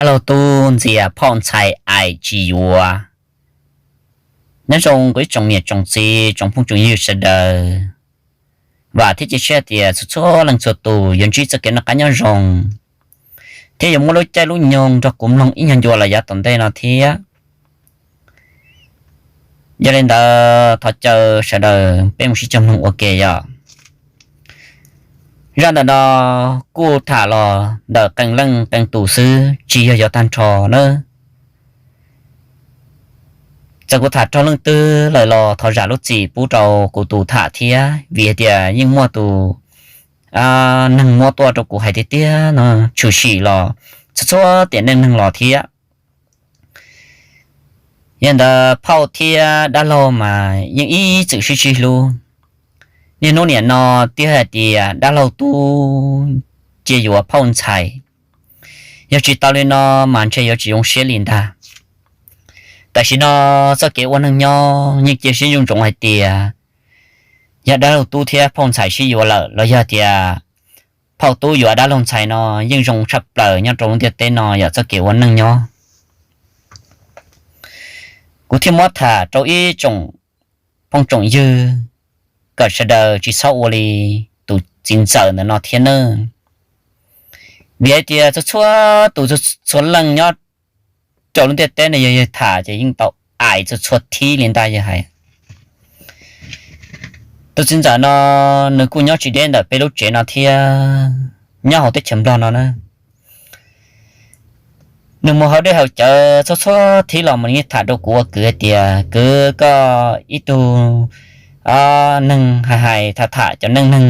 Dab laug Tub ntxias phauj ntxhais aim tsis yuav. Nyob zoo kuv ib tsoom niam tsoom txiv tsoom phooj tsoom ywg sawv daws, vam thiab cia siab tias txhua txhua leej txhua tus yuav ntsib txoj kev noj qab nyob zoo thiab yuav muaj lub caij lub nyoog nrog kuv mloog ib nyuag ncua los yav tom ntej no thiab. Yog li ntawd thov caw sawv daws peb mus sib cog mloog ua ke yom. Zaj ntawm no kuj tham los ntawm qee leej qee tus xwb, tsis yog yog tag nrho nawb. Txawm kuv tham raug leej twg lawm los thov zam lub txim pub rau kuv tus tham thiab, vim hais tias yeej muaj tus neeg muab tuaj rau kuv hais tiag tiag no, tshwm sim los txhua txhua tiam neej neeg los thiab. Yog ntawd phauj thiab dab laug mas yeej ib txwm sib sib hlub. Niaj hnub niam no twb hais tias dab laug Tub cia yuav phauj ntxhais, yog tsis tau li no mas ntshe yuav tsis zoo siab li ntag. Tam sim no txoj kev ua neej nyob yeej cia siab ntsoov ntsoov hais tias yog dab laug Tub thiab phauj ntxhais sib yuav lawm los yog tias phauj Tub yuav dab laug ntxhais no yeej zoo tshaj plaws nyob rau lub ntiaj teb no yog txoj kev ua neej nyob. Kuv thiaj muab tham rau ib tsoom phooj tsoom ywg kom sawv daws tsis txhob ua li tus txiv ntxawm ntawm no thiab nawb. Vim hais tias txhua txhua tus txhua leej nyob rau lub ntiaj teb no yog yawg tham ces yeej tau aim txhua txhua thib li ntag yawg hais. Tus txiv ntxawm no nws kuj nyob tsis deb ntawm peb lub tsev no thiab, nyob hauv teb chaws Nplog no na. Nws mus hauv dej hauv cawv txhua txhua thib los mus nws tham rau kuv ua kwv hais tias kwv, koj ib tug neeg hais hais tham tham cov neej neeg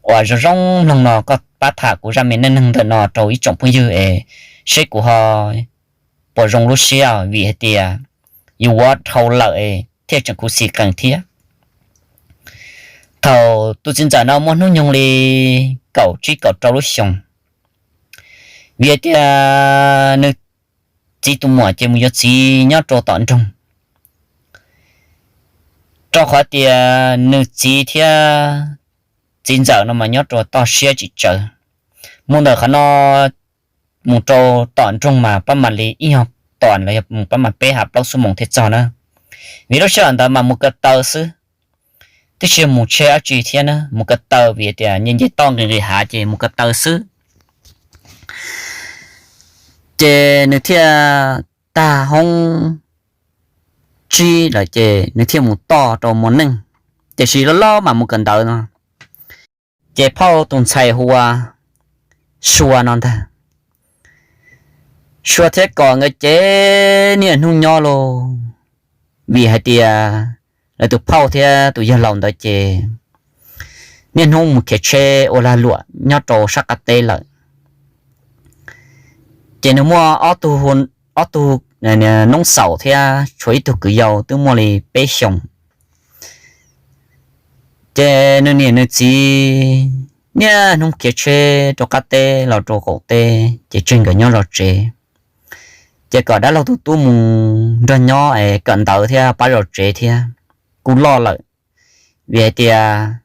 uas zoo zoo mloog no, koj pab tham kuv zaj me neej neeg ntawm no rau ib tsoom phooj ywg es seb kuv ho puas zoo lub siab, vim hais tias yus ua dhau lawm thiaj tseem khuv xim qees thiab. Thaum tus txiv ntxawm no muaj hnub nyoog li kaum tsib kaum rau lub xyoos, vim hais tias nws txiv tus muam ces mus yuav txiv nyob rau tom nroog, rau qhov tias nws txiv thiab txiv ntxawm no mas nyob rau toj siab tsis tsawv. Mus ntawm qhov no mus rau tom nroog mas pab mam li ib nyuag tom los yog mus pab mam peb ha plaub xuab moos thiaj txog na. Vim lub sij hawm ntawd mas mus ko taw xwb, twb tsis mus tsheb dab tsi thiab na, mus ko taw vim tias nce nce toj nqis nqis hav ces mus ko taw xwb. Ces nws thiaj tag hoob tsib lawm ces nws thiaj mus toj rau mos neej, tiam sis loj loj mas mus kawm ntawv no. Ces phauj tus ntxhais hu ua Sua no ntag. Sua thiab Kos nkawd ces niaj hnub nyob lauj, vim hais tias lawv tus phauj thiab tus yawg laus ntawd ces niaj hnub mus khiav tsheb ua lag luam nyob rau sab qab teb lawm. Ces nws muaj ob tug noob xaus thiab tshuav ib tug kwv yau twb muaj li peb xyoos. Ces nws niam nws txiv niaj hnub khiav tsheb rau qab teb los rau qaum teb ces tseg nkawd nyob zov tsev. Ces kom dab laug tus tub mus nrog nyob es kawm ntawv thiab pab zov tsev thiab, kuj loj lawm. Vim hais tias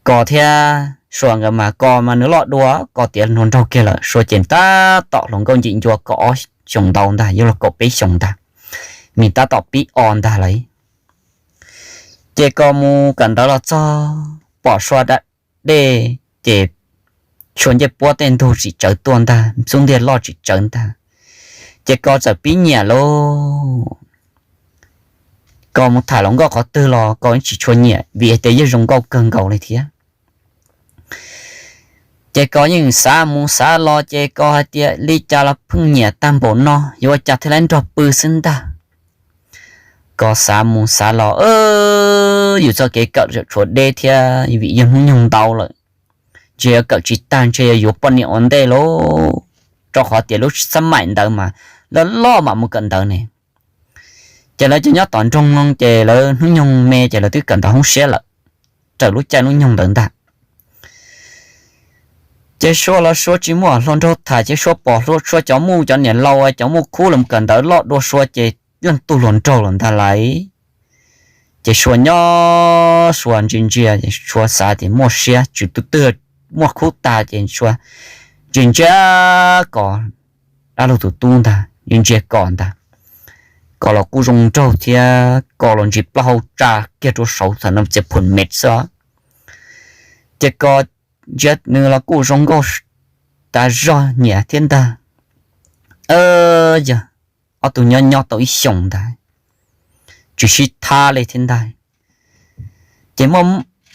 Kos thiab Sua nkawd mas Kos mas nws loj dua, Kos tiav hluas nraug kiag lawm, Sua ces tab tom hluas nkauj ncim ncua kaum ob xyoos ntau ntag, yuav luag kaum peb xyoos ntag, mis tab tom pib o ntag lauj. Ces Kos mus kawm ntawv los txog pom Sua da dej ces Sua ncej puab tej ntug tsis tsawv tuaj ntag, xub ntiag loj tsis tsawv ntag. Ces Kos txawm pib nyiam lauj. Kos mus tham hluas nkauj qhov twg los Kos tsis tshua nyiam vim hais tias yawg zoo nkauj kawg nkaus li thiab. Ces Kos yeej xav mus xav los ces Kos hais tias li cas los pheej nyiam tag npaum no, yuav ua cas thiaj li nrog pw xwb ntag. Kos xav mus xav los, yus txoj kev kawm tshuav deb thiab vim yog hnub nyoog ntau lawm, ntshe yuav kawm tsis tag ntshe yuav yuav poj niam ua ntej lauj, rau qhov tias lub xab maim ntawd mas loj loj mam mus kawm ntawv ne. Ces lawv cov nyob tom nroog no ces lawv hnub nyoog me ces lawv twb kawm ntawv hoob siab lawm, raws lub caij lub nyoog ntawd ntag. Ces Sua los Sua tsis muaj hluas nraug tham ces Sua pom hluas Sua cov muj cov niam laus cov muj khub los kawm ntawv loj dua Sua ces leej tug hluas nraug los ntag lauj. Ces Sua nyob Sua ntsia ntsia ces Sua xav tias muaj siab tswv tus twg muaj khub tag ces Sua ntsia ntsia Kos dab laug tus tub ntag, ntsia ntsia Kos ntag. Kos los kuj zoo nraug thiab, Kos los ntsis plaub hau tsa kiag rau saud txawm no txias phum me xwb. Ces Kos ntsia nws los kuj zoo nkauj tas zog nyiam thiab ntag. Yog ob tug nyob nyob tau ib xyoos ntag, tsis sib thab li thiab ntag. Ces muaj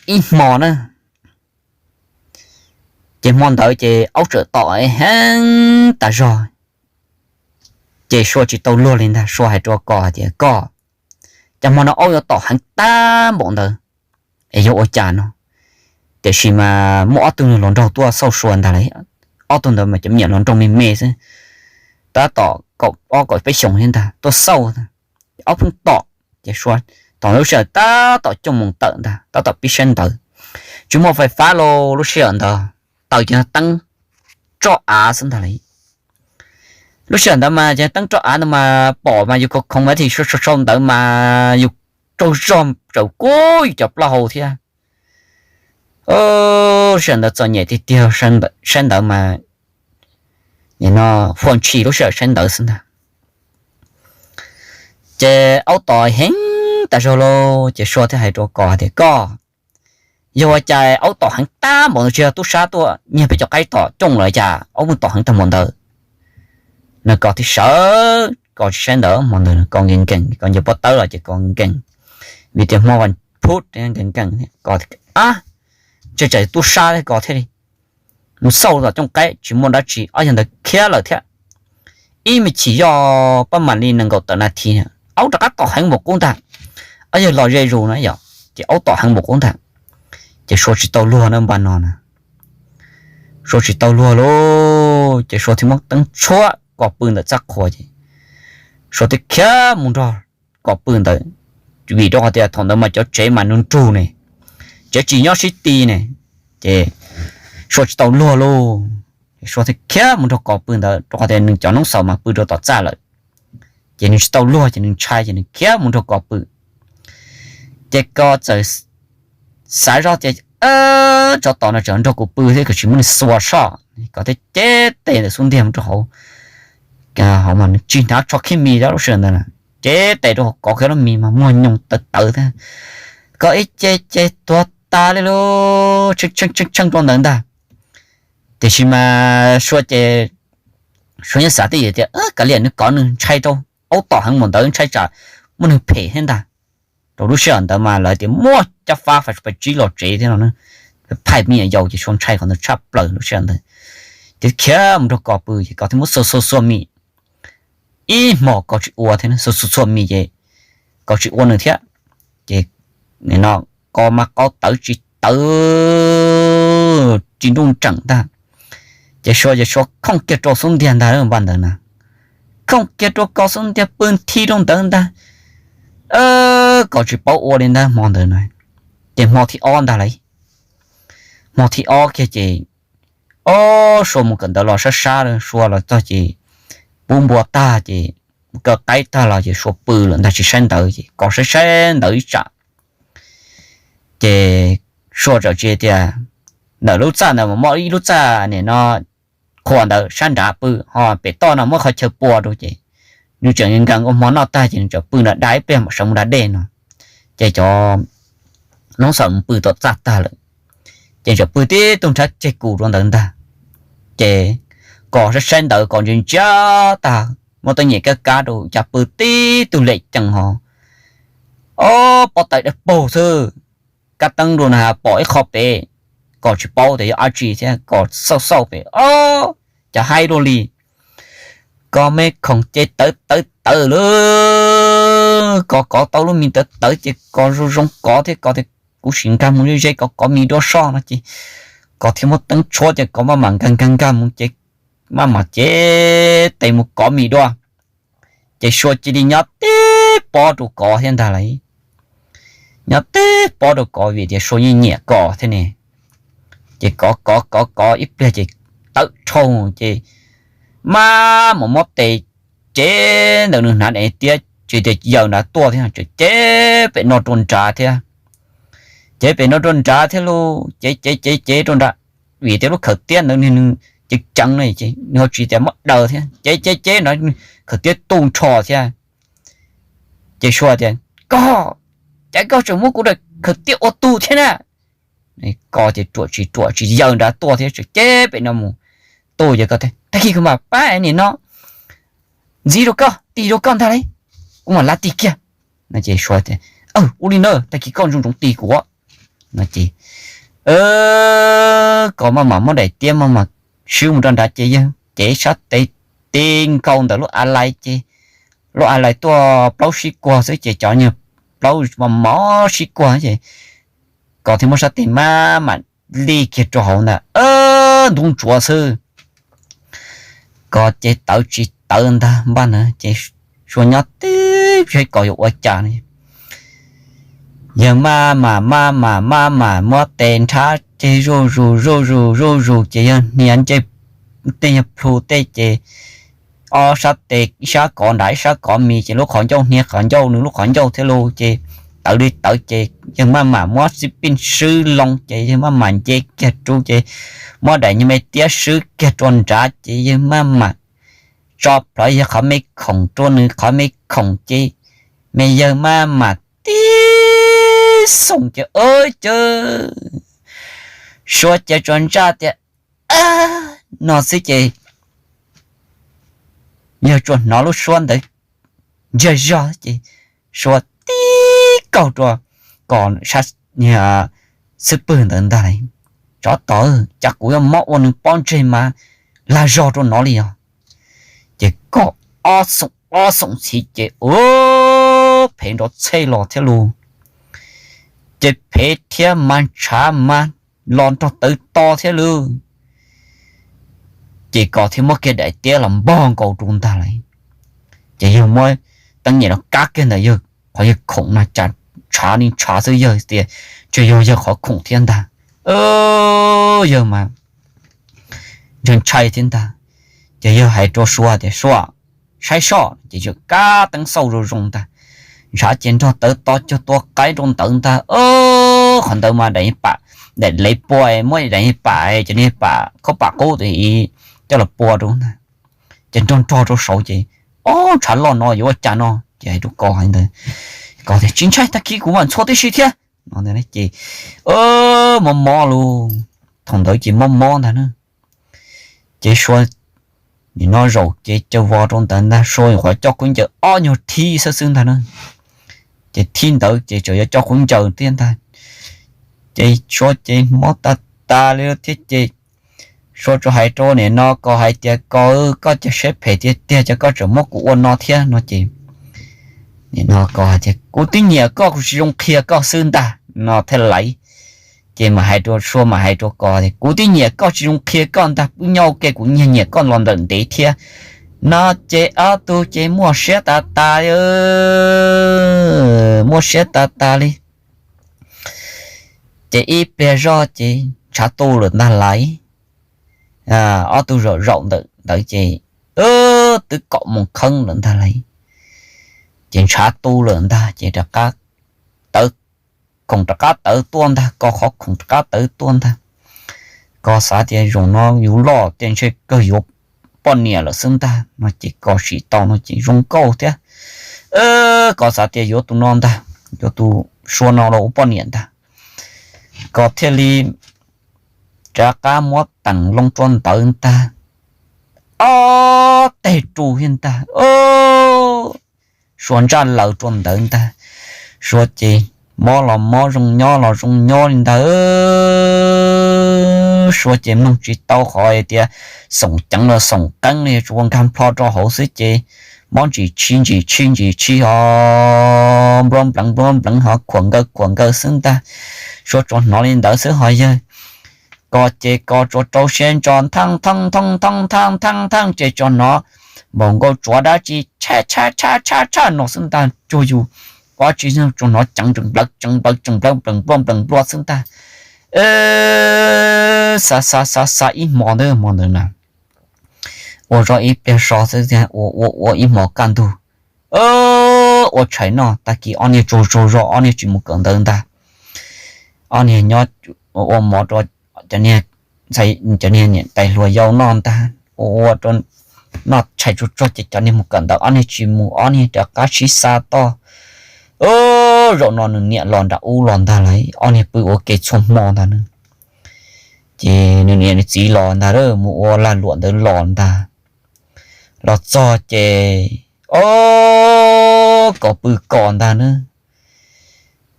ib hmo na, ces hmo ntawd ces aub txawm tom heev tas zog. Ces Sua tsis tau luag li ntag, Sua hais rau Kos tias, Kos, cas hmo no aub yuav tom heev tag npaum ntawd es yog ua cas no? Tiam sis mas muaj ob tug niag hluas nraug tuaj xauj Sua ntag lauj. Ob tug ntawd mas cov me nyuam hluas nraug me me xwb, tab tom kaum ob kaum peb xyoos thiab ntag, tuaj xauj, aub pheej tom. Ces Sua, thaum lub sij hawm tab tom coj mus tawm ntag, tab tom pib saib ntawv, tsis muaj fais fab los lub sij hawm ntawd, taws cov teeb roj av xwb ntag lauj. Lub sij hawm ntawd mas cov teeb roj av ntawd mas pom mas yus khoov khoov mas thiaj sau sau ntawv mas yus tsaug zog tsaus kub yus cov plaub hau thiab. Lub sij hawm ntawd txom nyem tiag tiag, saib ntawv mas no huaj ntshis lub sij hawm saib ntawv xwb ntag. Ces aub tom heev tas zog lauj, ces Sua thiaj hais rau Kos tias, Kos, yog ua cas aub tom heev tag npaum ntawd, tsis yog tub sab tuaj nyiag peb cov qaib tom cooj lawm cas aub pheej tom heev tag npaum ntawd? No Kos thiaj sawv, Kos tsis saib ntawv hmo ntawd, Kos nkees nkees, Kos ncaws pob tawb los ces Kos nkees, vim tias hmo vas phuv nkees nkees, Kos, a, ntshe tsam tub sab thiab Kos thiaj li mus xauj tom cooj qaib tsis muaj dab tsi, ob yog ntawd khiav lawm thiab. Ib me chim yog pab mam li nees nkaum tawm nas this aub rov qab tom heev npaum qub ntag, ob yog los ze zus na yom, ces aub tom heev npaum qub ntag. Ces Sua tsis tau luag na npaj no na, Sua tsis tau luag lauj, ces Sua thiaj muab teeb tshuab Kos pw ntawm txaj qhua ces Sua thiaj khiav mus nrog Kos pw ntawd, vim rau qhov tias thaum ntawd mas cov tsev mas nrug nrug ne, tsev tsis nyob sib ti ne, ces Sua tsis tau luag lauj. Sua thiaj khiav mus nrog Kos pw ntawd rau qhov tias nws cov noob xaus mas pw rau tom txaj lawm, ces nws tsis tau luag ces nws ntshai ces nws khiav mus nrog Kos pw. Ces Kos txawm xav zoj tias, tsov tom no tseem nrog kuv pw thiab, kuv tsis muab nws xuas soj. Kos thiaj cev tes ntawm xub ntiag mus rau hauv, hauv mas nws tsis hnav tsho khib mis lub sij hawm ntawd, cev tes rau hauv Kos kiag lub mis mas muag nyoos tawv tawv thiab. Kos ib ce ces tuag tas li lauj, tshee tshee rau ntawd ntag. Tiam sis mas Sua ces Sua yeej xav twj ywm tias kav liam nws, Kos nws ntshai rau aub tom heev mus ntawd ntshai tsam muaj neeg phem thiab ntag. Rau lub sij hawm ntawd mas lawv tias muaj cov fab fais tsib los tsev thiab no, phaij me nyuam yaus ces Sua ntshai qhov ntawd tshaj plaws lub sij hawm ntawd. Ces khiav mus nrog Kos pw ces Kos thiaj muab xuas xuas xuas mis, ib hmos Kos tsis ua thiab, xuas xuas xuas mis ces Kos tsis ua nws thiab. Ces no Kos mas qau tawv tsis tawv, tsis nruj nreem ntag. Ces Sua ces Sua khooj kiag rau xub ntiag ntag, npaj ntawd na, khooj kiag rau Kos xub ntiag pw nthi rau ntawd ntag. Kos tsis paub ua li ntag hmo ntawd na. Ces hmo thib ob ntag lauj, hmo thib ob kiag ces, o, Sua mus kawm ntawv los sab sab, Sua los txog ces pub npua tag ces kaw qaib tag los ces Sua pw lawm ntag tsis saib ntawv ces Kos saib saib ntawv ib tsam. Ces Sua txawm tsis tias, ntawm lub txaj ntawd mas muaj ib lub txaj nim no qhuas ntawd sab nrad pw, ho pem toj no muaj qhov chaw pua rau ces nws tseem nkees ua hmo noj tag ces nws txawm pw nrad da ib pliag mam sawv mus da dej no. Ces cov noob xaus mus pw tom txaj tag lawm, ces txawm pw tib tug nrhab ceg kus rau ntawd ntag. Ces Kos saib saib ntawv Kos ntsia ntsia tag, muab teeb nyem kab kab rau cas pw tib tug lem cees ho, o, pob tawv dawb paug xwb. Kab teeb rau na pom ib qho pem, Kos tsis paub tias yog dab tsi thiab Kos xauj xauj pem, o, cas haib dua li. Kos me khoom ces tawv tawv tawv lawm, Kos kov tau lub mis tawv tawv ces Kos zoo zoo kov thiab Kos tias kuv sim nkag mus ze ze Kos kov mis dua soj no ces Kos thiaj muab teeb tshuab ces Kos maj mam nkag nkag nkag mus ces maj mam cev tes mus kov mis dua. Ces Sua cia li nyob tib pob rau Kos thiab ntag lauj. Nyob tib pob rau Kos vim tias Sua yeej nyiam Kos thiab ne. Ces kov kov kov kov ib pliag ces tawv dhau ces maj mam muab tes cev ntawm nws hnav tiab ces tias yawm nrad tuaj thiab, cev pem no rau nrad thiab. Cev pem no rau nrad thiab lauj, cev cev cev cev rau nrad, vim tias lub khawv tiab ntawd nws ceev ceev ne, nws ho tsis tias muab daws thiab, cev cev cev no khawv tiab tu nrho thiab. Ces Sua tias, Koj, cas koj tseem muab kuv daim khawv tiab ua tu thiab na? Koj ces ruam tsis ruam tsis yaws nrad tuaj thiab, tseem cev pem no mus tu. Ces Koj tias, Tag kis kuv mam pab niam no ntxiv rau koj, tig rau koj ntag lauj, kuv mam lav tig kiag. No ces Sua tias, Ua li na, tag kis koj ntsoov ntsoov tig kuv. No ces Koj maj mam muab daim tiab maj mam swb mus rau nrad ces yawg cev sab tes ti nkaus ntawm lub a lai ces lub a lai tuaj plaub sib kuag xwb ces cov nyuag plaub mos mos sib kuag ces Koj thiaj muab sab tes maj mam li kiag rau hauv ntag, ntub ntsuav xwb. Koj ces tawv tsis tawv ntag npaj na ces Sua nyob tib saib Koj yuav ua cas. Yawg maj mam maj mam maj mam muab tes nrhab ceg zuj zus zuj zus zuj zus ces yawg hnia ncej tej yawg plhu tej ces ob sab tes ib sab kov nrad ib sab kov mis ces lub qhov ncauj hnia qhov ncauj nws lub qhov ncauj thiab lauj ces tawv li tawv ces yawg maj mam muab xib pij swb loo ces yawg maj mam nce kiag rau ces muab daim nyuag me tiab swb kiag rau nrad ces yawg maj mam tso plhuav yawg qhov me khoom rau nws qhov me khoom ces me yawg maj mam tib xoom ces ua cas Sua ces tsuas ntsaj tias no xwb ces yawg tsuas hnov lub suab ntawd ntsag zog ces Sua tib kaug rau Koj sab xub pwg ntawd ntag lauj. Tsov tom, cas kuv yuav mob ua nws pob ntseg mas lag zog rau no li os. Ces Koj ob xoom ob xoom ntxiv ces ua phem nrov txhej los thiab lauj. Ces phem thiab mas ntshav mas los nrog tawv to thiab lauj. Ces Koj thiaj muab kiag daim tiab los npog nkaus rau ntag lauj. Ces yawg muab teeb nyem los kab kiag ntawm yawg qhov yawg khoom no cas ntshav li ntshav xwb, yawg tias ntshe yog yawg qhov khoom thiab ntag. Yawg mas ntshai ntshai thiab ntag. Ces yawg hais rau Sua tias, Sua, saib soj, ces yawg kab teeb xauj zoo zoo ntag. Ntshav ces nrog tawv to cuag tua qaib rau ntawd ntag. Qhov ntawd mas daim pam, daim lev pua, muab daim pam, cov niag pam khaub pam qub coj los pua rau ntag. Ces nrog nrog rau saud ces, Ob, ntshav loj no yuav ua cas no? Ces hais rau Koj hais ntawd, Koj tias, Tsis ntshai, tag kis kuv mam ntxhua tib si thiab. No ces mob mob lauj, thaum ntawd ces mob mob ntag na. Ces Sua nim no zaum ces caw vos rau ntawd ntag, Sua nyuam qhuav coj khaub ncaws ob nyuag thib xwb xwb ntag na. Ces thib ntawd ces tseem yuav coj khaub ncaws thiab ntag. Ces Sua ces mob tas tas li thiab ces Sua tsuas hais rau nim no Koj hais tias, Koj, koj cov siab phem tiag tiag, cas koj tseem muab kuv ua no thiab? No ces nim no Koj hais tias, Kuv twb nyiam koj, kuv tsis zoo qhia koj xwb ntag, no thiaj laiv. Ces mam hais rau Sua, mam hais rau Koj tias, Kuv twb nyiam koj, tsis zoo qhia koj ntag, pw nyob ua ke, kuv nyiag nyiam koj los ntawm ntev thiab. No ces ob tug ces muaj siab tas tas li, muaj siab tas tas li. Ces ib pliag zoj ces ntshav tu lawm ntag lauj. Ob tug zaum zaum ntawm ntawd ces twb kaum moos kheeb lawm ntag lauj. Ces ntshav tu lawm ntag ces rov qab tawv, khoom rov qab tawv tuaj ntag, Koj qhov khoom rov qab tawv tuaj ntag. Koj xav tias zaum no yus loj tiag ntshe kawg yuav poj niam lawm xwb ntag, no ces Koj sim tau no ces zoo nkauj thiab. Koj xav tias yuav tus no ntag, yuav tus Sua no los ua poj niam ntag. Koj thiaj li rov qab muab teem loo rau ntawd ntag, ob teg ru thiab ntag. Sua ntsaj laws rau ntawd ntag. Sua ces mob los mob, zoo nyob los zoo nyob li ntag. Sua ces mloog tsis tau qhov tias xoom ceev los xoom qeeb li, tsuas ua nkag nplho rau hauv xwb ces mob ntsis tshis ntsis tshis ntsis tshis ho nplua npleev nplua npleev ho khuam nkaws khuam nkaws xwb ntag. Sua tsuas hnov li ntawd xwb ho yawg Koj ces Koj tsuas rau siab ntso thaaj thaaj thaaj thaaj thaaj thaaj ces tsuas hnov npaum nkaus tsuav dab tsi tshaj tshaj tshaj tshaj tshaj no xwb ntag, cuag yus ua tsi tsuas hnov ceev tsees nplawv tsees nplawv tsees nplawv nplees nplua nplees nplua xwb ntag. Xav xav xav xav ib hmo ntawd, hmo ntawd na ua zoj ib pliag so xwb, ua ua ua ib hmo kaj ntug, ua tshais noj, tag kis ob niag tsaug tsaug zog ob niag tsis mus kawm ntawv ntag. Ob niag nyob ua mov rau cov niag cov niag niam tais hluas yau noj ntag, ua ua rau noj tshais tsuag tsuag ces cov niag mus kawm ntawv ob niag tsis mus, ob niag rov qab sib xa toj. Zaum no nws niam los nram ub los ntag lauj, ob niag pw ua ke txhua hmo ntag na. Ces nws niam nws txiv los ntag, mus ua lag luam ntawd los ntag. Los txog ces, o, kov pw kov ntag na.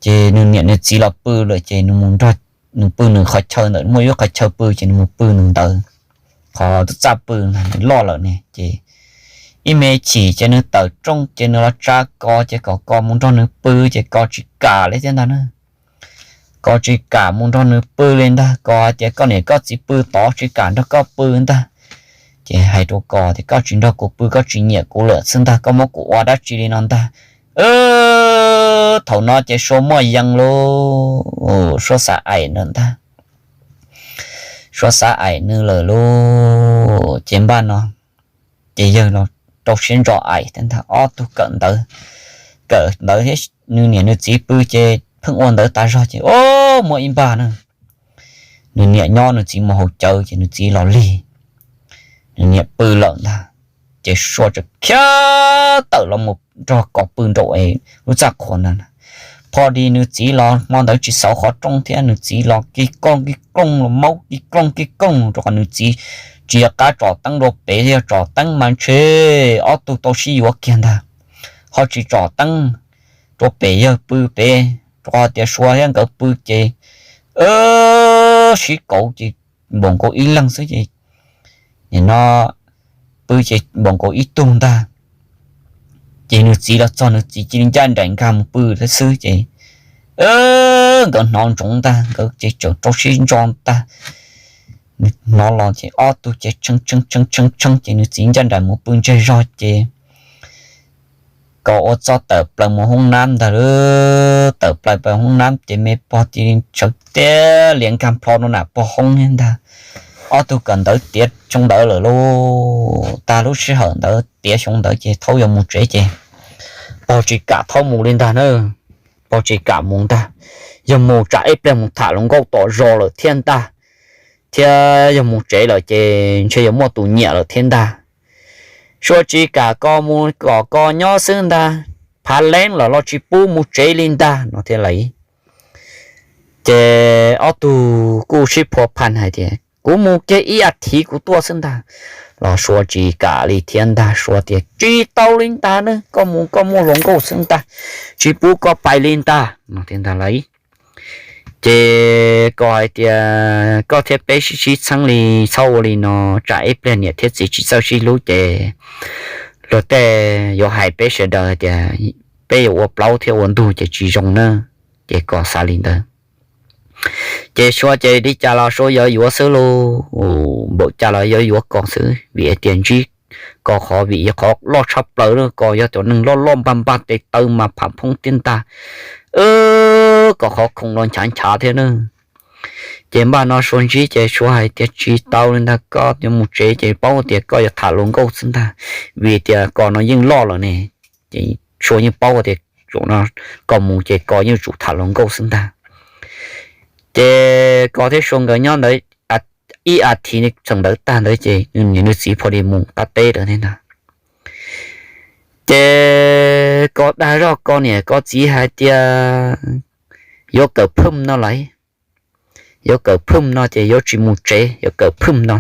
Ces nws niam nws txiv los pw lawm ces nws mus nrog nws pw nws qhov chaw ntawm, muaj ib qhov chaw pw ces nws mus pw nws ntawd, qhov txaj pw ntag, nws loj lawm ne. Ces ib me chim ces nws tawm rooj ces nws los tsa Kos, ces kom Kos mus nrog nws pw ces Kos tsis kam li thiab ntag na. Kos tsis kam mus nrog nws pw li ntag, Kos hais tias, koj niam koj txiv pw tod, tsis kam nrog koj pw ntag. Ces hais rau Kos tias, koj tsis nrog kuv pw, koj tsis nyiam kuv lawm xwb ntag, koj muab kuv ua dab tsi li no ntag. Thaum no ces Sua muaj yees lauj, Sua xav aim lawm ntag. Sua xav aim nws lawm lauj, ces npaj no ces yawg los rau siab ntso aim thiab ntag. Ob tug kawm ntawv, kawm ntawv thiab nws niam nws txiv pw ces pheej ua ntawv tas zog ces, o, muaj ib npag na, nws niam nyob nws txiv mus haus cawv ces nws txiv los lig, nws niam pw lawm ntag. Ces Sua txawm khiav tawm los mus nrog Kos pw nraum lub txaj qhua ntag. Pho di nws txiv los hmo ntawd tsis xauv qhov rooj thiab, nws txiv los kig kooj kig kooj los maub kig kooj kig kooj rau qhov nws txiv tsis yog qab tsom teeb rau pem, yog tsom teeb mas ntshe ob tug tau sib yuav kiag ntag. Ho tsis tsom teeb rau pem, yawg pw pem, rau qhov tias Sua thiab nkawd pw ces sib kauv ces npaum nkaus ib leeg xwb ces, nim no pw ces npaum nkaus ib tug ntag. Ces nws txiv los txog nws txiv cia li ncaj nraim nkag mus pw thiab xwb ces nkawd hnov ntsoov ntag, nkawd ces tseem rau siab ntso ntag. Hnov los ces ob tug ces tshee tshee tshee tshee ces nws txiv ncaj nraim mus pw ntseg zog ces Kos ua txuj tawm plaws mus hoob nab ntag lauj. Tawm plaws plaws hoob nab ces me pog cia li sawv tiag lias nkag plho rau nram pog hoob ntag. Ob tug kawm ntawv tiav xyoo ntawd lawm lauj. Tag lub sij hawm ntawd tiav xyoo ntawd ces thaub yuav mus tsev ces pog tsis kam thaub mus li ntag na. Pog tsis kam mus ntag, yog mus tsam ib pliag mus tham hluas nkauj tom zos lawm thiab ntag, thiab yog mus tsev lawm ces ntshe yuav muaj tus nyiam lawm thiab ntag. Sua tsis kam Kos mus, kom Kos nyob xwb ntag, phav leeb los los tsis pub mus tsev li ntag no thiab lauj. Ces ob tug kuj sib phua phaj hais tias kuv mus kiag ib as thiv kuv tuaj xwb ntag, los Sua tsis kam li thiab ntag. Sua tias tsis tau li ntag na, koj mus koj muaj hluas nkauj xwb ntag, tsis pub koj pais li ntag no thiab ntag lauj. Ces Kos hais tias koj thiab peb sib sib txheeb li, txhob ua li no, tsam ib pliag niam thiab txiv tsis txawj sib hlub ces luag tej yuav hais peb sawv daws hais tias peb yuav ua plaub thiab ua ntug ces tsis zoo na. Ces Kos xav li ntawd. Ces Sua ces li cas los Sua yuav yuav xwb lauj, npaum cas los yuav yuav Kos xwb, vim hais tias ntsib Kos qhov vim yog qhov loj tshaj plaws na, Kos yog cov neeg loj loj npag npag tes taw mas pham phoob tiab ntag, Kos qhov khoom los nchav nchav thiab na. Ces npaj no Sua ntsib ces Sua hais tias tsis tau li ntag, koj yuav mus tsev ces paub tias koj yuav tham hluas nkauj xwb ntag, vim tias Kos no yeej loj lawm ne. Ces Sua yeej paub tias zaum no Kos mus ces Kos yeej tsum tham hluas nkauj xwb ntag. Ces Kos thiab Sua nkawd nyob ntawd ib as thiv txheem ntawd tag ntawd ces nws niam nws txiv pho li mus qab teb lawm thiab ntag. Ces Kos dag zoj Kos niam Kos txiv hais tias yuav kawm phwm no lauj, yuav kawm phwm no ces yuav tsis mus tsev, yuav kawm phwm no.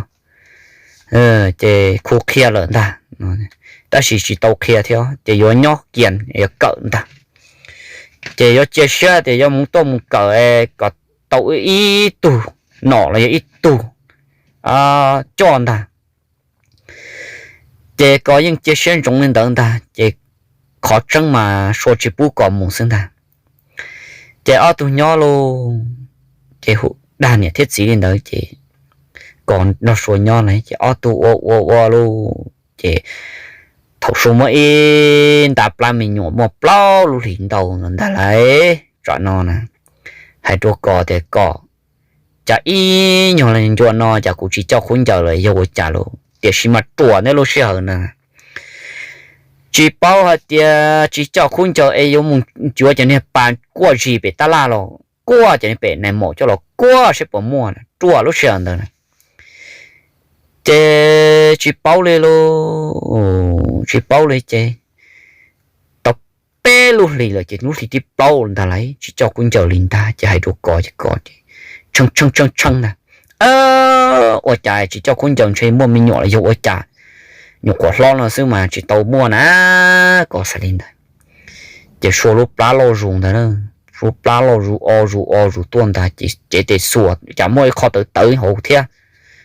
Ces kuj qhia lawm ntag, tab sis tsis tau qhia thiab ces yuav nyob kiag yuav kawm ntag. Ces yuav cia siab tias yuav mus tuaj mus kawm kom tau ib tug nom los yog ib tug coj ntag. Ces Kos yeej cia siab ntsoov li ntawd ntag, ces qhov tseeb mas Sua tsis pub Kos mus xwb ntag. Ces ob tug nyob lauj, ces hu dag niam thiab txiv li ntawd ces Kos nrog Sua nyob na, ces ob tug ua ua ua lauj, ces thaum Sua muaj ib nta plab me nyuam muaj plaub lub hlis ntau ntag lauj, tsam no na, hais rau Kos tias Kos, cas ib nyuag ncua no cas kuv tsis coj khaub ncaws lawm yog ua cas lauj, tiam sis mas ruam neb lub sij hawm na, tsis paub hais tias tsis coj khaub ncaws es yuav mus cuav cov niag pas kuaj zis pem tab laj los kuaj, cov niag pem nais maum coj los kuaj saib puas muaj, ruam lub sij hawm ntawd na. Ces tsis paub li lauj, tsis paub li ces tau peb lub hlis lawm ces lub hlis thib plaub ntag lauj, tsis coj khaub ncaws li ntag ces hais rau Kos ces Kos ces tshee tshee tshee ntag. Ua cas tsis coj khaub ncaws ntshe muaj me nyuam los yog ua cas, nyuam qhuav hlob no xwb mas tsis tau muaj na, Kos xav li ntawd. Ces Sua lub plab loj zus ntag, Sua plab loj zus o zus o zus tuaj ntag ces cev tes xuas cas muaj ib qho tawv tawv hauv thiab,